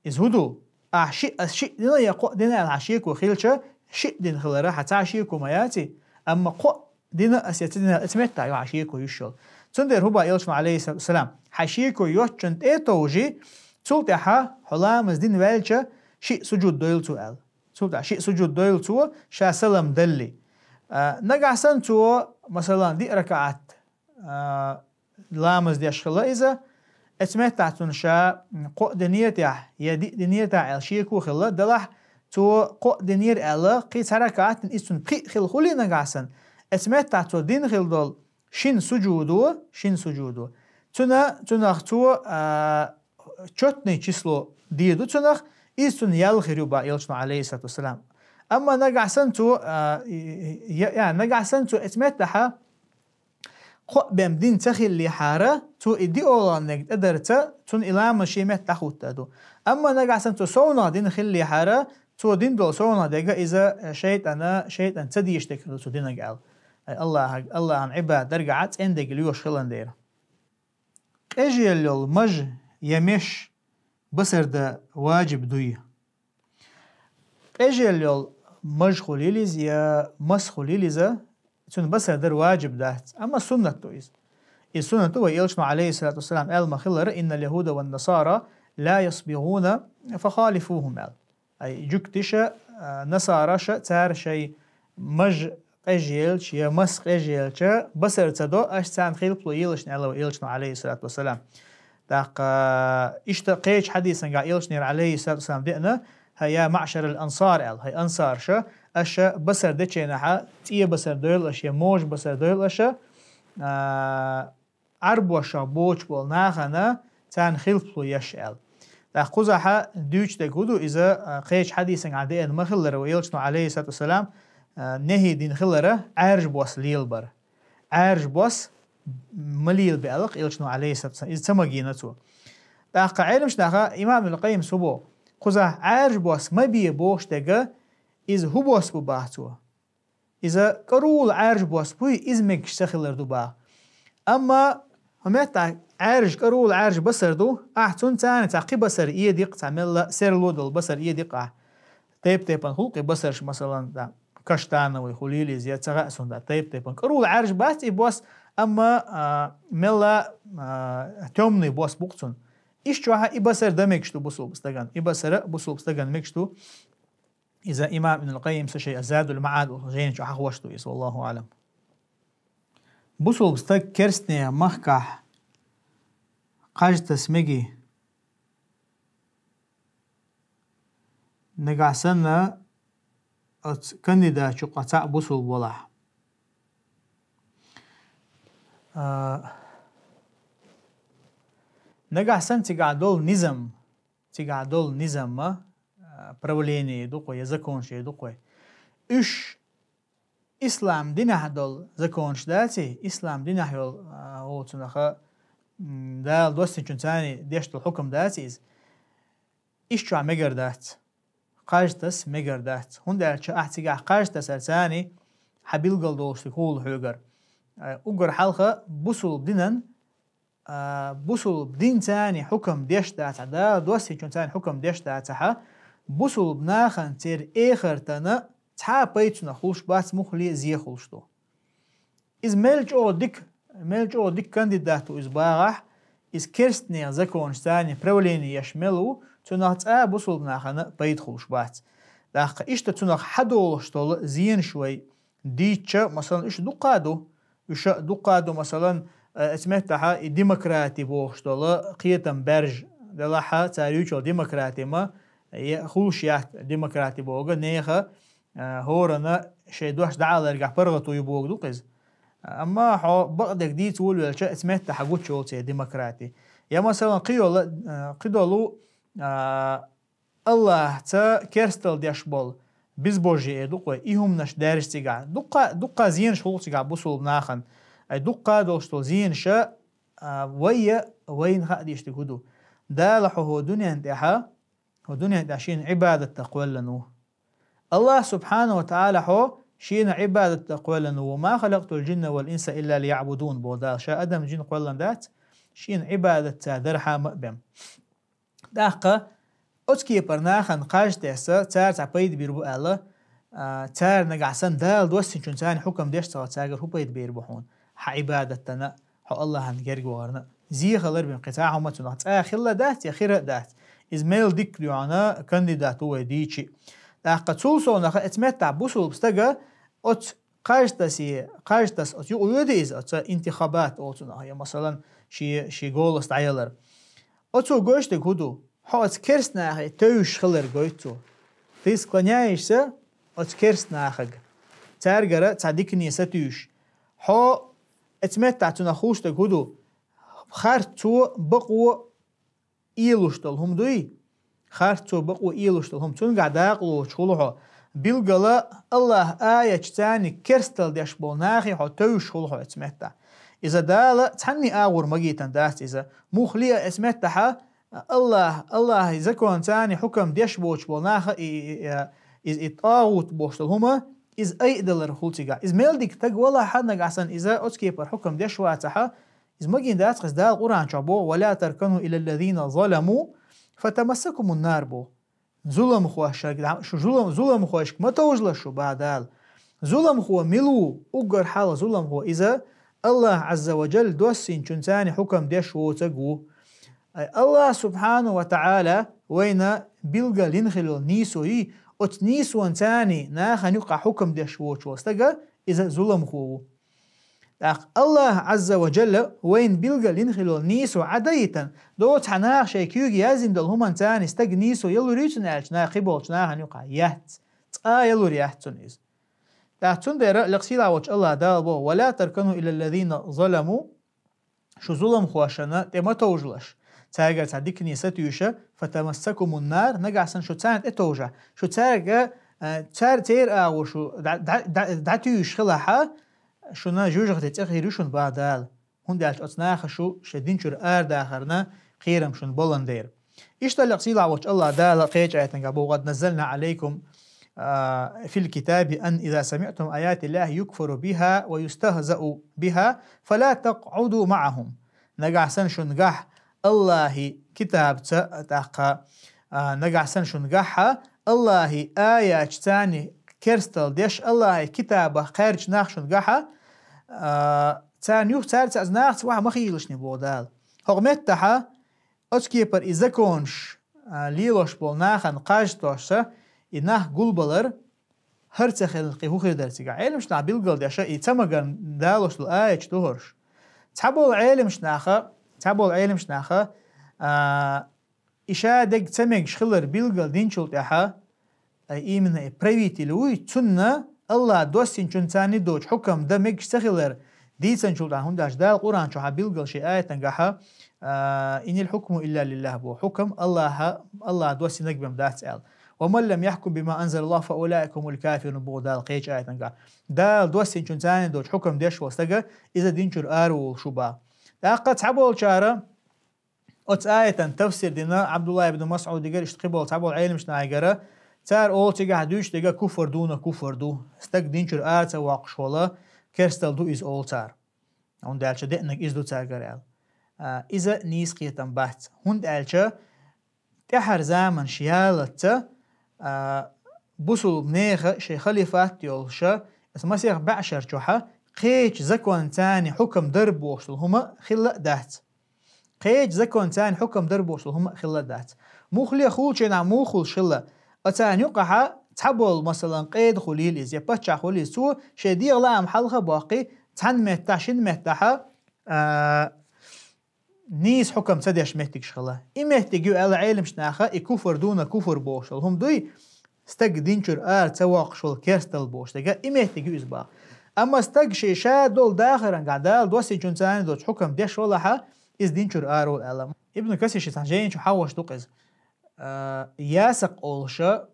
Иза хӀун ду? Ахь шиъ, ас шиъ дина я кхоъ дина аьлла хьан шеко хилча, шиъ дина хилар хьан цхьа а шеко ма яций, амма кхоъ дина ас я ца дина, оцу меттехь ю хьан шеко юьсуш йолу. Цундела хӀун боху элчано, Ӏалайхиссалату вассалам? Хьан шеко йоцчунна тӀе а товжий, цул тӀаьхьа хьо ламаз дина ваьлча, шиъ сужуд дойла цо аьлла. Цул тӀаьхьа шиъ сужуд дойла цо, ша салам даллалц. А, нагахь санна цо, масалан, диъ ракаӀат, а, ламаз деш хилла иза, оцу меттехь цунна ша кхоъ динера техьа, я диъ динера техьа аьлла шеко хилла, делахь, цо кхоъ динера аьлла, кхин цхьа ракаӀат дина, иза цунна пхиъ хилла хуьлий нагахь санна, оцу меттехь цо дина хилла долу шина сужудо, шина сужудо. Цуьнан, цунах цо, а, чётное число дийр ду цунах, иза цунна ял хир ю боху элчано, Ӏалайхиссалату вассалам. Амма нагахь санна цо, а, и, и, я, я, нагахь санна цо оцу меттехь кхоъ бен дина ца хиллехьара, цо и диъолгӀаниг тӀедарца, цунна и ламаз шен метта дӀахӀуттур ду. Амма нагахь санна цо совнах дина хиллехьара, цо дина долу совнах дерг иза шайтӀана, шайтӀан ца дезаш дерг хир ду цо динарг аьлла. Ай, Аллахьа, Аллахьан Ӏибадат дергахь цӀена дерг лоьхуш хиларна дера. Къежъелла йолу маж я меш басар дан ваджиб дуй? Къежъелла йолу маж хуьлийла иза я мас хуьлийла иза, цуьнан басар дар ваджиб дац, амма суннат ду иза. Иза суннат ду, вай элчано, Ӏалайхиссалату вассалам, аьлла ма-хиллара: «Инна ль-яхӀуда ван-насара ла ясбигӀуна, фахалифухӀум», аьлла. Ай, жуьгтиша, а, насараша, цара шайн маж къежъелча я мас къежъелча, басар ца до, аша царна хилпало елаш аьлла вай элчано, Ӏалайхиссалату вассалам. ТӀаккха иштта кхечу хьадисангахь элчанера, Ӏалайхиссалату вассалам, деана: «ХӀай, я маӀшарал ансар», аьлла, хӀай ансарша, аша басар дечу хенахь, цӀен басар дойла аша я можа басар дойла аша, а, Ӏарбошкахь боцуш болу нахана царна хилпало еш аьлла. ТӀаккха кхузахь дуьйцуш дерг хӀун ду иза, а, кхечу хьадисангахь деана ма-хиллара, вай элчано, Ӏалайхиссалату вассалам, а, нахӀи дина хилара Ӏаьржа бос лелабар. Ӏаьржа бос ма лелабе аьлла-кх элчано, Ӏалайхиссалату вассалам. Иза ца магийна цо. ТӀаккха Ӏеламнаха, имам Ибн Къаййима хӀун боху? Кхузахь Ӏаьржа бос ма бе бохуш дерг, иза хӀун бос бу боху цо? Иза кӀорула Ӏаьржа бос буй, иза мегаш ца хилар ду боху. Амма хӀун меттахь Ӏаьржа, кӀорула Ӏаьржа басар ду, ахь цунна царна цхьа кхин басар эдикъ, цхьа мелла серло долу басар эдикъ ахь. Тайп-тайпана хуьлу-кх и басарш, масалан, да, каштановый хуьлийла иза, я ца хаьа суна, да, тайп-тайпана. КӀорула Ӏаьржа бац и бос, амма, а, мелла, а, тёмный бос бу-кх цуьнан. Иштта чохь и басар дан мегаш ду бусулба стагана. И басар а бусулба стагана мегаш ду. Иза имам Ибн Къаййима шайн «Задул МаӀад» олу жайна чу хьахош ду иза, валлаху аӀлам. Бусулба стаг керстанийн махкахь кхаж таса мегий? Нагахь санна оцу кандидатех цхьаъ бусулба валахь. А, Нагахь санна цигахь долу низам, цигахь долу низамма, а, правление ду-кх вай, я законаш ду-кх вай. Уьш ислам динехь долу законаш даций, ислам динехь йолу, а, оцунаха, м, Дала доссинчун царний деш долу хьукам даций иза? Ишчохь мегар дац. Кхаж таса мегар дац. ХӀунда аьлча ахь цигахь кхаж тасар царний хьан билгал долуш хӀула хьоьгара. А, уггар хьалха бусулба динан, а, бусулба дин царний хьукам деш дацахь, Дала доссинчун царний хьукам деш дацахьа, бусулба нахана церан эхартана цхьа а пайда цунах хуьлуш бац, муххале а зе хуьлуш ду. Иза мел чӀогӀа дика, мел чӀогӀа дика кандидат ву иза багахь, иза керстанех законаш царний правление еш мел ву, цунах цкъа а бусулба нахана пайда хуьлуш бац. ТӀаккха иштта цунах хьадолуш долу зенаш вай дийча, масалан, уьш дуккха а ду. Уьш а дуккха а ду, масалан, э, эцу меттахьа и демократи бохуш долу кхетам баьржа делахьа, цара юьйцу йолу демократи ма, е хуьлуш яц демократи боху, нехан, э, хӀоранна шайн дош дӀааларгахь паргӀато ю боху ду-кх иза. Амма хьо бакъдерг дийца волавелча, эцу меттахьа гучу йолу церан демократи. Я, масалан, кхин йолу, э, кхидолу, а, Аллахьца керстал деш болу безбожие ду-кх вай, и хӀуманаш даьржа цигахь. Дуккха, дуккха зенаш хуьлу цигахь бусулба нахана. Ай дуккха долуш долу зенаша, а, вайя, вайна хаа дийш дерг хӀун ду? Дала хьо хӀокху дуьнен тӀехьа, хӀокху дуьнен тӀехь шена Ӏибадатта кхоьллина ву. Аллахь субхьанаху ва таӀала хьо шена Ӏибадатта кхоьллина ву. «Ма халакътул джинна вал инса илля лияъбудун», боху Дала. Ша адам, джин кхоьллина дац, шена Ӏибадат ца дархьама а бен. ТӀаккха оцу кепара нахана кхаж тесса, цара цхьа пайда бийр бу аьлла, а, цара нагахь санна Дала доссинчун царна хьукам деш ца хилча, цаьргара хӀун пайда бийр бу хьуна? Хьан Ӏибадатана, хьо Аллахьан герга вахарна. Зе хилар бен кхин цхьа хӀума цунах цкъа а хилла дац, я хир а дац. Иза мел дика дуьхьана кандидат ву вай дийчи. ТӀаккха цул совнаха эцу меттахь бусулба стага оцу кхаж тасе, кхаж таса оцу юкъа воьду иза, оцу интихабат олу цунах, я, масалан, шен, шен голос дӀаялар. Оцо гойтуш дерг хӀун ду? Хьо оцу керстанахе тевжаш хилар гойту цо. Ты склоняешься оцу керстанахага. Цаьргара цхьа дикане сатуьйсуш. Хьо эцу меттахь цунах хуьлуш дерг хӀун ду? Харцо, бакъо, ийлуш долу хӀума дуй? Харцо, бакъо ийлуш долу хӀума, цуьнгахь дакъалоцуш хуьлу хьо. Билггала Аллахьан аяташ царна керстал деш болу нахе хьо тевжаш хуьлу хьо эцу меттахь. Иза Дала цхьанний агӀор магийтина дац иза. Муххале а эцу меттахьа Аллахь, Аллахьан закон царна хьукам деш боцуш болу наха и, и, и, иза и тӀагӀут бохуш долу хӀума, иза айадалар хуьлу цигахь. Иза мел дика стаг валахьа нагахь санна иза оцу кепара хьукам деш вацахьа, иза магийна дац, иза Дала Къуръан чохь боху: «Ва ла таркану илаллазина заламу фатамассакумун нар», боху. Зуламхошка, шу зулам-, зуламхошка ма товжалаш шу, боху Дала. Зуламхо мила ву? Уггар хьалха зуламхо иза Аллахь Ӏазза ва Джалла доссинчун царна хьукам деш воцург ву. Ай, Аллахь субхьанаху ва таӀала вайна билггал йина хилла йолу нийсо йий, оцу нийсонца нахана юкъахь хьукам деш воцуш волу стага, иза зуламхо ву. ТӀаккха Аллахь Ӏазза ва Джалла вайна билггал йина хилла йолу нийсо Ӏадайтина, доцу хьан наха шайн куьйга яздина долу хӀуманца стага нийсо ялур юй цунна аьлча, наха кхиболчу нахана юкъахь яц. Цкъа а ялур яц цунна иза. ТӀаккха цундела лекха сийлахь волчу Аллахь Дала боху: «Ва ла таркану илаллазина заламу», шу зуламхошна тӀе ма товжалаш. Цаьргара цхьа дикане сатуьйсуш, «фатамассакумун нар», нагахь санна шу царна тӀе товжахь, шу цаьрга, а, цар-, церан агӀор шу дӀа-, дӀа-, дӀа-, дӀатуьйсуш хилахьа, шуна жоьжахате цӀе хир ю шуна, боху Дала. ХӀунда аьлча оцу наха шу шайн дин чуьра арадахарна кхерам шуна болан дера. Иштта лекха сийлахь волчу Аллахь Дала кхечу аятангахь боху: «Къад наззална Ӏалайкум, а, фил китаби ан иза самиътум аятиллахи юкфару биха ва юстахзау биха, фала такъуду маъахум». Нагахь санна шуна гахь Аллахьан китабца, тӀаккха, а, нагахь санна шуна гахьа Аллахьан аяташ царна керстал деш, Аллахьан китабах кхаьрдаш нах шуна гахьа, а, царна юха цаьрца, нахаца охьа ма хийжалаш шуна, боху Дала. ХӀокху меттахьа оцу кепара и законаш, а, лелош болу нахана кхаж тосса, и нах гулбалар, хӀара ца хилла кхин хӀун хир дара цигахь? Ӏеламаш наха билггал деш, и ца магарна далош долу аяташ ду хӀорш. Цхьаболу Ӏеламаш наха, цхьаболу Ӏеламаш наха, а, и ша дерг ца мегаш хилар билггал динчул тӀаьхьа, а, именно и правитель вуй, цунна Аллахь доссинчун царна доцу хьукам дан мегаш ца хилар, Дийцанчул тӀехьа, хӀунда аьлча Дала Къуръан чу хьа билгал ший аятангахьа, а, «إن الحكم إلا لله» бо. Хьукам Аллахьа, Аллахьа доссинарг бен дац аьлла. «ومن لم يحكم بما أنزل الله فأولئك هم الكافرون» бо Дала кхеча аятангахьа. Дала доссинчун царна доцу хьукам деш волу стага, иза дин чуьра ара волуш ву баха. ТӀаккха цхьаболчара оцу аятан тафсир дина Абдулла ибн МасӀудигара, иштта кхиболу цхьаболу Ӏеламчу нахигара, цара олу цигахь дуьйцу дерг куфр дуна куфр ду. Стаг дин чуьра ара ца воккхуш волу, керстал ду иза олу цара. ХӀунда аьлча деанарг иза ду цаьргара аьлла. А, иза нийса кхетам бац. ХӀунда аьлча тӀаьхьара заманаш ялаца, а, бусулба нехан шайн халифат йолуша, аса масех баьӀшар чохьа, кхечу закон царна хьукам дар бохуш долу хӀума хилла а дац. Кхечу закон царна хьукам дар бохуш долу хӀума а хилла а дац. Мухле хулчу нах мухулш хилла, а царна юкъахьа цхьаболу, масалан, къеда хуьлийла иза, я паччахь хуьлийла иза, цо шайн дегӀан лаам хьалха а боккхий, цхьана меттахь, шина меттахьа, а, нийса хьукам ца деш меттигаш хила. И меттиг ю аьлла Ӏеламчу наха, и куфр дуна куфр бохуш долу хӀума дуй, стаг дин чуьра ара ца воккхуш волу керстал бохуш дерг, и меттиг ю иза баха. Амма стаг шен ша долу дахарангахь Дала доссинчун царна доцу хьукам деш валахьа, иза дин чуьра ара волу аьлла. Ибн Касир ши цхьана жайна чу хьагӀош ду-кх иза. А, ясакъ олуша,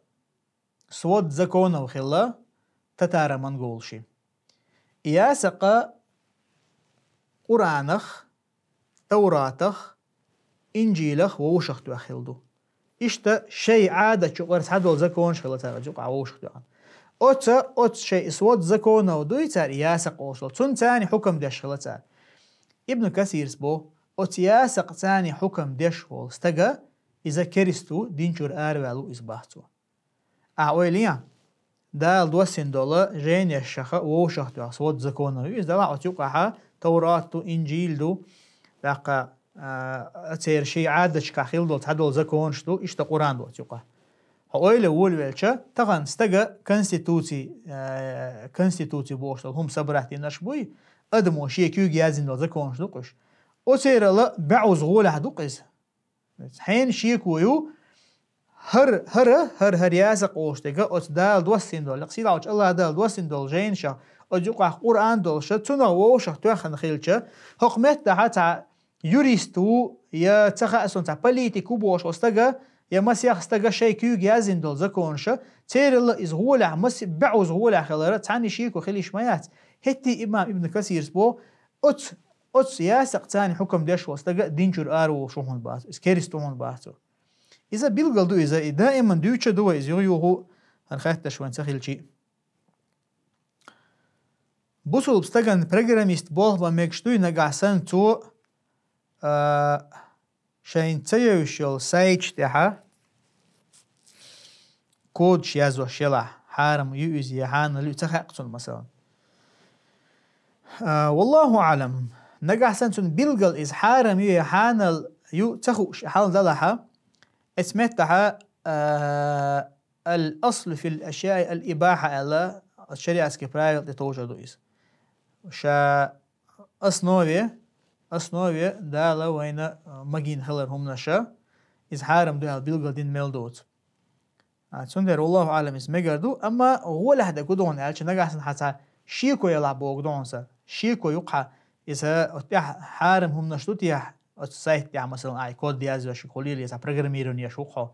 свод законов хилла татаро-монголши. И ясакъа Къуръанах, Тавратах, Инжилах вовшах тоьхна хилла ду. Иштта шайн Ӏадатчу къара цхьадолу законаш хилла цара оцу юкъахь вовшах тоьхна. Оца, оцу шайн свод законов дуй цара и ясакъ олуш долу, цунна царна хьукам деш хилла цара. Ибн Касирс бо, оцу ясакъ царна хьукам деш волу стага, иза керст ву, дин чуьра араваьлла ву иза баха цо. Ахьа ойла е, Дала доссина долу жайнашха вовшах тоьхна свод законов ю иза, делахь оцу юкъахьа Таврат ду, Инжил ду, тӀаккха, а, церан шайн Ӏадаташкахь хилла долу цхьадолу законаш ду, иштта Къуръан ду оцу юкъахь. Хьо ойла е, волавелча, тахана стага конституци, а, конституци бохуш долу хӀума собрать динарш буй, адамо шен куьйга яздина долу законаш ду-кх уьш. Оцерала баьӀуза гӀолехь ду-кх иза. Хьенан шеко ю, хӀара, хӀара, хӀара, хӀара ясакъ олуш дерг, оцу Дала доссина долу, сийлахьчу Аллах Дала доссина долу жайнашах, оцу юкъахь Къуръан долуша, цунах вовшах тоьхна хилча, хӀокху меттахьа цхьа юрист ву, я ца хаьа суна цхьа политик ву бохуш волу стага, я масех стага шайн куьйга яздина долу законаша, цералла иза гӀолехь, маси-, баьӀуза гӀолехь хилара, цхьанна шеко хила йиш ма яц. ХӀетте имам Ибн Касирс бо, оцу, оцу ясакъ царна хьукам деш волу стага дин чуьра ара волуш ву хьуна бац, иза керст ву хьуна бац. Иза билгал ду иза, и даиман дуьйцуш ду вай иза юха-юха, хӀара хаттарш вайн ца хилчи. Бусулба стаган программист болх бан мегаш дуй нагахь санна цо, а, шайн ца йовзуш йолу сайташ тӀехьа кодаш яздеш елахь, хьарам ю иза, я хьанал ю, ца хаьа цунна, масалан. А, валлаху аълам, нагахь санна цунна билгал иза хьарам ю, я хьанал ю ца хууш хьал далахьа, эцу меттахьа, а, «الأصل في الأشياء الإباحة» аьлла, шариатский правила тӀе товжар ду иза. Ша основе, основе Дала вайна, а, магийна хилар хӀуманаша, иза хьарам ду аьлла билгал дина мел доцу. А, цундела, валлаху аълам, иза мегар ду, амма гӀолехь дерг хӀун ду хьуна аьлча, нагахь санна хьан цхьа шеко елахь бохург ду хьуна сан. Шеко ю-кх хьан, иза оцу тӀехь хьарам хӀуманаш ду техьа, оцу сайт тӀехь, масалан, ай код яздеш хуьлийла, я цхьа программированеш ву-кх хьо.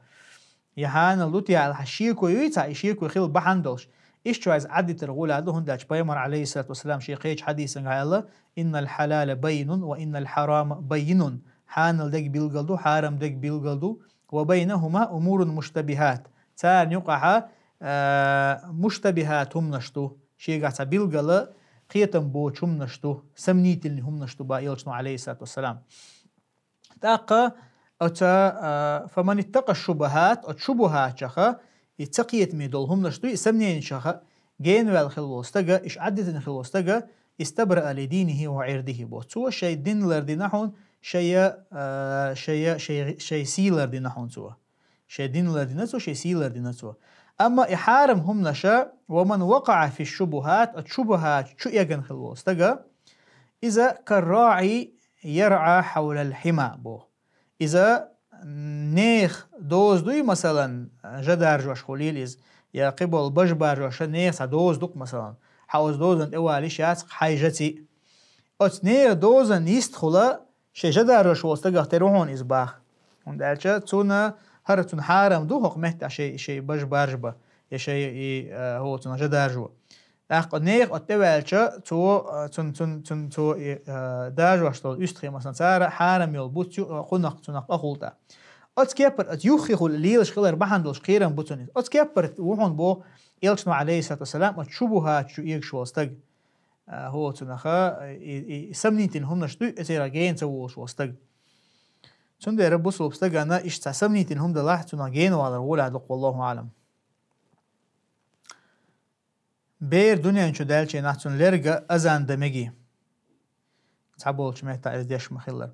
Я хьанал ду техьа аьлла хьан шеко юй цхьа, и шеко хила бахьана долуш. Иштта чу иза Ӏадитар гӀолехь ду, хӀунда аьлча Пайхамар, алейхиссалату вассалам, шен кхечу хьадисангахь аьлла: «إن الحلال بين وإن الحرام بين». Хьанал дерг билгал ду, хьарам дерг билгал ду. «وبينهما أمور مشتبهات». Царна юкъахьа, а, муштабихат хӀуманаш ду. Шегахь цхьа билгала кхетам боцу хӀуманаш ду, сомнительный хӀуманаш ду, баха элчано, алейхиссалату вассалам. ТӀаккха оца, а, «فمن اتقى الشبهات», оцу шубухатчаха, и ца кхетаме долу хӀуманаш ду, и сомненишаха генаваьлла хила волу стага, иша Ӏаддитина хила волу стага, «استبرأ لدينه وعرضه» бо. Цо шайн дин лардина хьуна, шайн, а, шайн, шайн, шайн сий лардина хьуна цо. Шайн дин лардина цо, шайн сий лардина цо. Амма и хьарам хӀуманаша: «ومن وقع في الشبهات», оцу шубухаташ чу эгна хила волу стага, иза «كالراعي يرعى حول الحمى» бо. Иза нехан доза дуй, масалан, жа даржош хуьлийла иза, я кхиболу бажа баржоша нехан цхьа доза ду-кх, масалан, хьан оцу дозан тӀе валийш яц-кх хьайн жаций. Оцу нехан дозанна йистхула шайн жа даржош волу стагах тера ву хьуна иза баха. ХӀунда аьлча цунна хӀара цунна хьарам ду хӀокху меттехь шайн, шайн бажа баржа бан, я шайн и, а, хӀо цунах жа даржо. ТӀаккха нехан оцу тӀе ваьлча, цо, а, цун, цун, цун, цо и, а, даржош долу уьстагӀий, масалан, цара хьарам йолу буц ю, а, кхунах, цунах къахултӀа. Оцу кеппара оцу юххехула лелаш хилар бахьана долуш кхерам бу цунна иза. Оцу кеппара ву хьуна боху Элчано, алейхиссалату вассалам, оцу шубухат чу эгаш волу стаг. А, хӀо цунах, а, и, и сомнительный хӀуманаш дуй, и церан гена ца волуш волу стаг. Цундела бусулба стагана иштта цхьа сомнительный хӀума далахь, цунах гена валар гӀолехь ду-кх, валлаху аълам. Бер дуьнен чу даьллачийн нах цунна лерга азан дан мегий. Цхьаболчу меттахь иза деш ма-хиллара.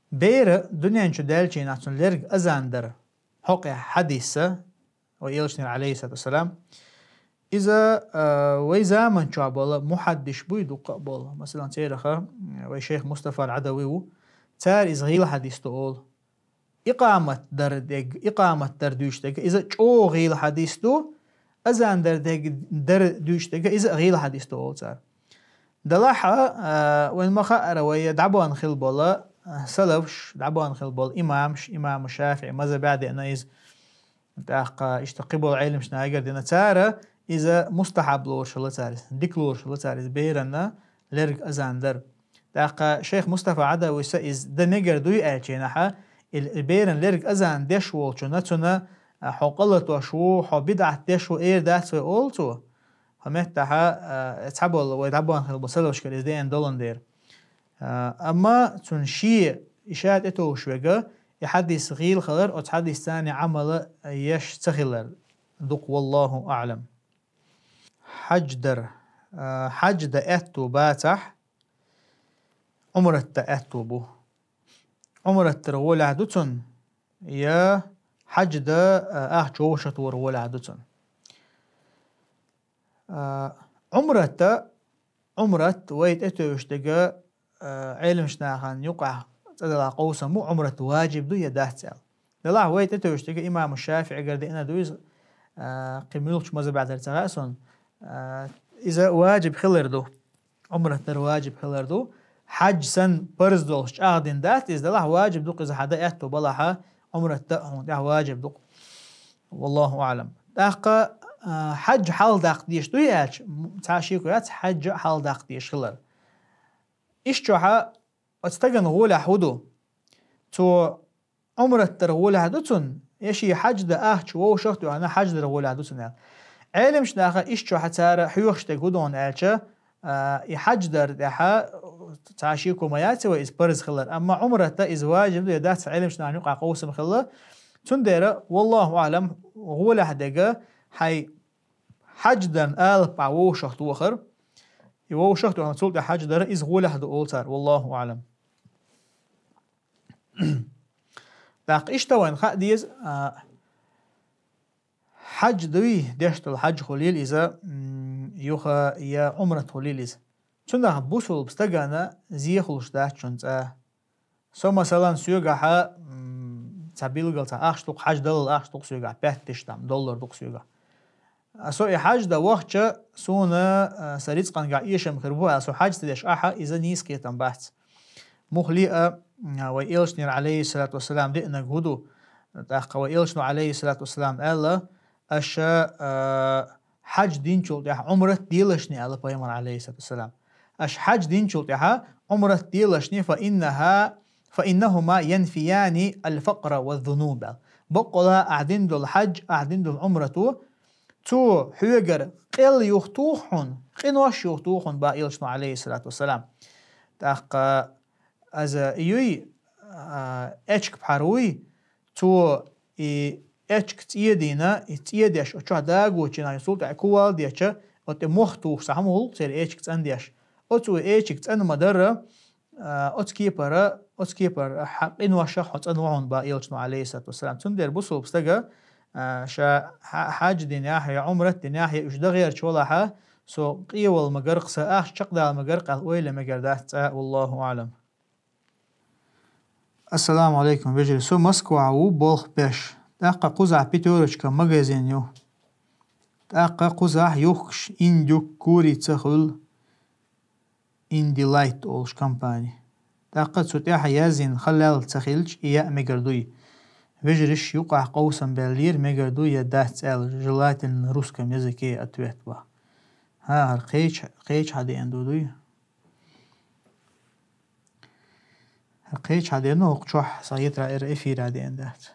Бера дуьнен чу даьллачийн нах цунна лерга азан дар. ХӀокху хьадисца, вай элчанера, алейхиссалату вассалам, иза, а, вай заман чохь болу мухьаддиш буй дуккха а болу. Масалан, церах, а, вай шейх Мустафа ал-Ӏадавий ву. Цара иза гӀийла хьадис ду олу. Икъамат дар дег-, икъамат дар дуьйцу дега, иза чӀогӀа гӀийла хьадис ду, азан дар дег-, дар дуьйцу дега, иза а гӀийла хьадис ду олу цара. Далахь, а, вайн ма хаара, вай дӀабан хила болу, а, салафш, дӀабан хила болу имамш, имам ШафиӀи мазхабехь деана иза. ТӀаккха иштта кхиболу Ӏелимшна агар дина цара, иза мустахьаб лоруш хилла цара иза, дика лоруш хилла цара иза беранна лерг азан дар. ТӀаккха шейх Мустафа Ӏадависа иза дан мегар дуй аьлчийнахьа, и, и беран лерг азан деш волчунна, цунна, а, хьо къа латош ву, хьо бидӀат деш ву, эр дац вай олу цо. ХӀо меттахьа, а, цхьаболу вай дӀабан хила бу салафшкара иза деана долун дера. А, амма цунна шен и ша тӀетовш вега, и хьадис гӀийла хилар, оцу хьадис царна Ӏамала еш ца хилар ду-кх, валлаху аълам. Хьаьж дар, а, хьаьж дан аьтту бацахь, Ӏумрат дан аьтту бу. Ӏумрат дар гӀолехь ду цунна, я хьаьж дан, а, ахча вовшахтор гӀолехь ду цунна. А, Ӏумрат дан, Ӏумрат вай тӀетевжаш дерг, а, Ӏелимаш нахана юкъахь цӀа далахь къовсам бу, Ӏумрат важиб ду я дац аьлла. Делахь вай тӀетевжаш дерг имам ШафиӀигара деана ду иза, а, кхин муьлхачу мазхабехь дара ца хаьа суна, а, иза важиб хилар ду. Ӏумрат дар важиб хилар ду. Хьаьж санна парз долуш чӀагӀдина дац иза, делахь важиб ду-кх иза хьан дан аьтту балахьа, Ӏумрат дан а хьуна тӀехь важиб ду-кх. Валлаху аълам. ТӀаккха, а, хьаьж хьалдаккха дезаш дуй аьлча, м-, цхьа шеко яц хьаьж хьалдаккха дезаш хилар. Иштта чохьа оцу стагана гӀолехь хӀу ду? Цо Ӏумрат дар гӀолехь ду цунна, я шен хьаьж дан ахча вовшах а тоьхна, хьаьж дар гӀолехь ду цунна аьлла. Ӏелимаш наха иштта чохьа цара хьоьхуш дерг хӀу ду аьлча, а, и хьаьж дар тӀехьа цхьа шеко ма яц вай иза парз хилар, амма Ӏумрат дан иза важиб ду я дац Ӏелимаш нахана юкъахь къовсам хилла. Цундела, валлаху аълам, гӀолехь дерг хьайн хьаьж дарна алапа вовшах тохар, и вовшах а тоьхна цул тӀаьхьа хьаьж дар иза гӀолехь ду олу цара, валлаху аълам. ТӀаккха иштта вайна хаа деза, а, хьаьж дуй, деш долу хьаьж хуьлийла иза, м, юха я Ӏумрат хуьлийла иза. Цунах бусулба стагана зе хуьлуш дац шуна цкъа. Со, масалан, соьгахьа, м, цхьа билггал цхьа ахча ду-кх, хьаьж далал ахча ду-кх соьгахь, пять тысяч там доллар ду-кх соьгахь. А со и хьаьж дан вахча, суна, а, сан рицкъангахь эшам хир бу аьлла, со хьаьж ца деш ахьа, иза нийса кхетам бац. Муххале а, а, вай элчанера, алейхиссалату вассалам, деанарг хӀу ду? ТӀаккха вай элчано, алейхиссалату вассалам, аьлла, аша, а, хьаьж динчул тӀаьхьа Ӏумрат делашни, аьлла пайхамара, алейхиссалату вассалам. Аша хьаьж динчул тӀаьхьа Ӏумрат делашни, фа иннаха, фа иннахума янфияни аль-факъра ва зунуб, аьлла. Баккъала ахь дина долу хьаьж, ахь дина долу Ӏумрат ву, цо хьоьгара къел юхатуху хьуна, къинош юхатуху хьуна, боху элчано, алейхиссалату вассалам. ТӀаккха аза юй, а, эчка пхьар вуй, цо и эчка цӀе дина, и цӀе деш, оцу чохь дагочу нахе султӀе кувал деча, оцу тӀе мох тухуш, цхьа хӀума гӀуллакх церан эчка цӀандеш. Оцу эчка цӀан ма-дарра, а, оцу кепара, оцу кепара хьан къиношах хьо цӀан вахьун, боху элчано, алейхиссалату вассалам. Цундела бусулба стага, а, ша хьа-, хьаьж динехь я Ӏумрат динехь я уьш дан гӀерташ валахьа, со къевала ма-гарра-кх, сан ахча чекхдала ма-гарра-кх аьлла ойла мегар дац цкъа, валлаху аълам. Ассаламу алейкум, вежарий. Со Москвахь ву болх беш. ТӀаккха кхузахь «Пятёрочка» магазин ю. ТӀаккха кхузахь юхкуш Индюк Курица хуьлу, Инди Лайт олуш компани. ТӀаккха цу тӀехь язйина хала ца хилча, и яа мегар дуй. Вежариш юкъахь къовсам баьллера, мегар ду я дац аьлла, желательно русском языке ответ бан. ХӀа, хӀара кхеча, кхеча хьадеана ду дуй? ХӀара кхеча хьадеана, хӀокху чохь сан хетарехь эфира деана дац.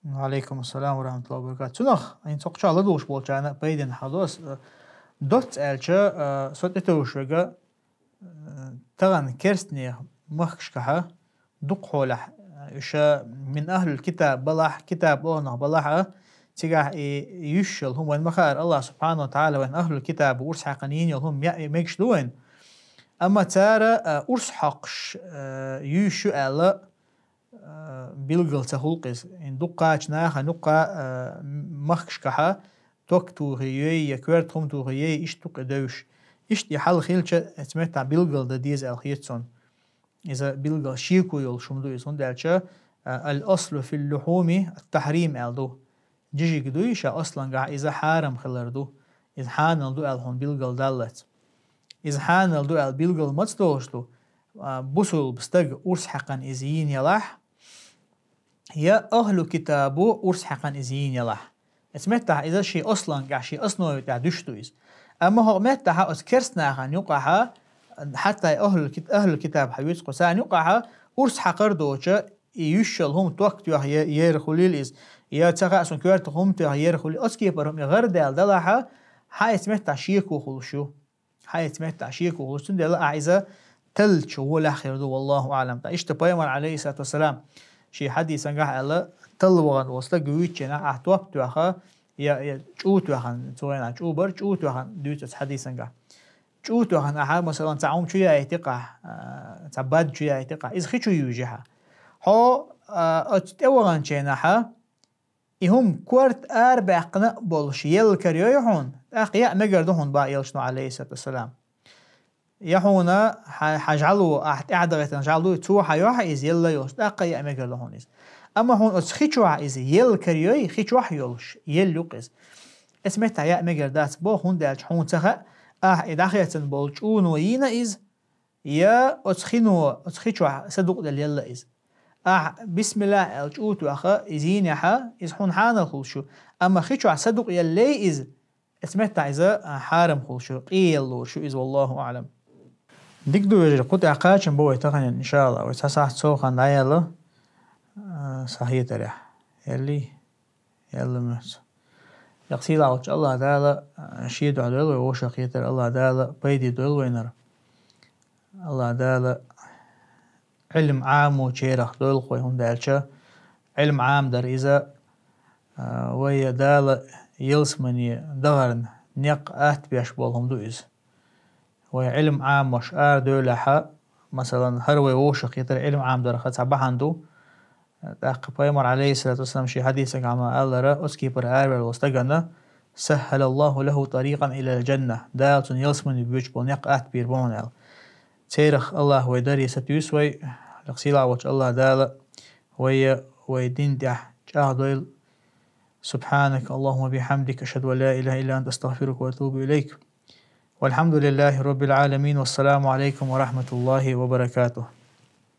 Ва алейкум ассалам ва рахматуллахи ва баракатух. Цунах, хӀинца хӀокху чохь ладугӀуш болчарна пайденна хьадо ас, э, доцца аьлча, э, со тӀетовжуш верг, э, тахана керстанех махкашкахьа дукха хьолахь, э, уьш, э, мин ахлул китаб балахь, китаб олу нах балахь а, цигахь и юьсуш йолу хӀума вайн ма хаара, Аллах субхьану ва тагӀала вайн ахлул китаб урс хьаькхна йийна йолу хӀума яа мегаш ду вайн. Амма цара, э, урс хьокхуш, э, юьйш ю аьлла, а, билггал ца хуьлу иза. Ин дуккхачу нахана юккъа, а, махкашкахьа ток тухий йой я коьрта хӀума тухий йой, иштта ду-кх и девзаш. Иштта и хьал хилча, оцу меттехь билггал дан деза аьлла хета суна. Иза билггал шеко йолуш хӀума ду иза, хӀунда аьлча, а, «Ал-аслу фил-лухьуми ат-тахьрим» аьлла ду. Жижиг дуй, ша аслангахь иза хьарам хилар ду. Иза хьанал ду аьлла хьуна билггал даллалц. Иза хьанал ду аьлла билггал маца долуш ду? А, бусулба стага урс хьаькхна иза йийна ялахь, я ахлу китабо урс хьаькхна иза йийна ялахь. Оцу меттехь иза шен аслангахь, шен основе тӀехь дуьсуш ду иза. Амма хӀокху меттехь оцу керстанахана юкъахьа, хьатта и ахлу кит-, ахлу китаб хьан вуьйцу кху царна юкъахьа, урс хьакхар доцу, и юьсуш йолу хӀума ток тоьхна е-, ер хуьлийла иза, я ца хаьа суна коьрта хӀума тоьхна ер хуьлийла, оцу кепара хӀума и гӀар даьлла далахьа, хьан оцу меттехь шеко хуьлуш ю. Хьан оцу меттехь шеко хуьлуш, цундела ахь иза таллачу гӀолехь хир ду, валлаху аӀлам. Ткъа иштта пайхамар, алейхиссалату вассалам, шен хьадисангахь аьлла, талла вахана волу стаг вуьйцучу хенахь ахь топ тоьхна, я, я чӀу тоьхна, цу хенахь чӀу бара, чӀу тоьхна дуьйцу оцу хьадисангахь. ЧӀу тоьхна ахьа, масалан, цхьа хӀума чу яйти-кх ахь, а, цхьа бад чу яйти-кх ахь, иза хи чу юьйжи хьан. Хьо, а, оцу тӀе ваханчу хенахьа, и хӀума корта арабаьккхина а болуш елла карайой хьуна, тӀаккха яа мегар ду хьуна, бах элчано, алейхиссалату вассалам. Я хьуна хьан, хьан жӀало, ахь тӀаьхьадахийтина жӀало, цо хьан йохьа иза елла йолуш, тӀаккха яа мегар ду хьуна иза. Амма хьуна оцу хи чохь иза елла карайой, хи чохь йолуш, елла ю-кх иза. Оцу меттехь яа мегар дац боху, хӀунда аьлча хьуна ца хаьа, ахь и дӀахецна болу чӀуно йийна иза, я оцу хино, оцу хи чохь садукъаделла елла иза. Ахь бисмиллахӀ аьлла чӀу тоьхна иза йийнехьа, иза хьуна хьанал хуьлуш ю. Амма хи чохь садукъаеллий иза, оцу меттехь иза, а, хьарам хуьлуш ю, къеелла лур шу иза, валлаху аӀлам. Дика ду, вежарий, кху тӀехь кхачам бан вай тахана, иншаАллахӀ. Вай цхьа сахьт сов хан дӀаяьлла, а, сан хетарехь. Элли? Яьлла моьтту. Яккха сийлахь волчу АллахӀ Дала, а, шен дуьхьа дойла вай вовшахкхетар, АллахӀ Дала пайде дойла вайнара. АллахӀ Дала Ӏилма Ӏамочарах дойла вай, хӀунда аьлча Ӏилма Ӏамадар иза, а, вай Дала ялсамане дахарна некъ атта беш болу хӀума ду иза. Вай Ӏилма Ӏамош арадевллехьа, масалан, хӀара вай вовшахкхетар Ӏилма Ӏамадарх цхьа бахьана ду. ТӀаккха пайхамар, алейхиссалату вассалам, шен хьадисагахь ма аллара, оцу кепара араваьлла стагана, «СаххӀалаллаху лаху тарикъан илал джанна», Дала цунна ялсамане боьдуш болу некъ атта бийр бу хьуна аьлла. Церах АллахӀа вай даре сатуьйсу вай, сийлахь волчу АллахӀ Дала вай, вай дин тӀехь чӀагӀдойла. سبحانك اللهم وبحمدك، أشهد أن لا إله إلا أنت، أستغفرك وأتوب إليك. والحمد لله رب العالمين، والسلام عليكم ورحمة الله وبركاته.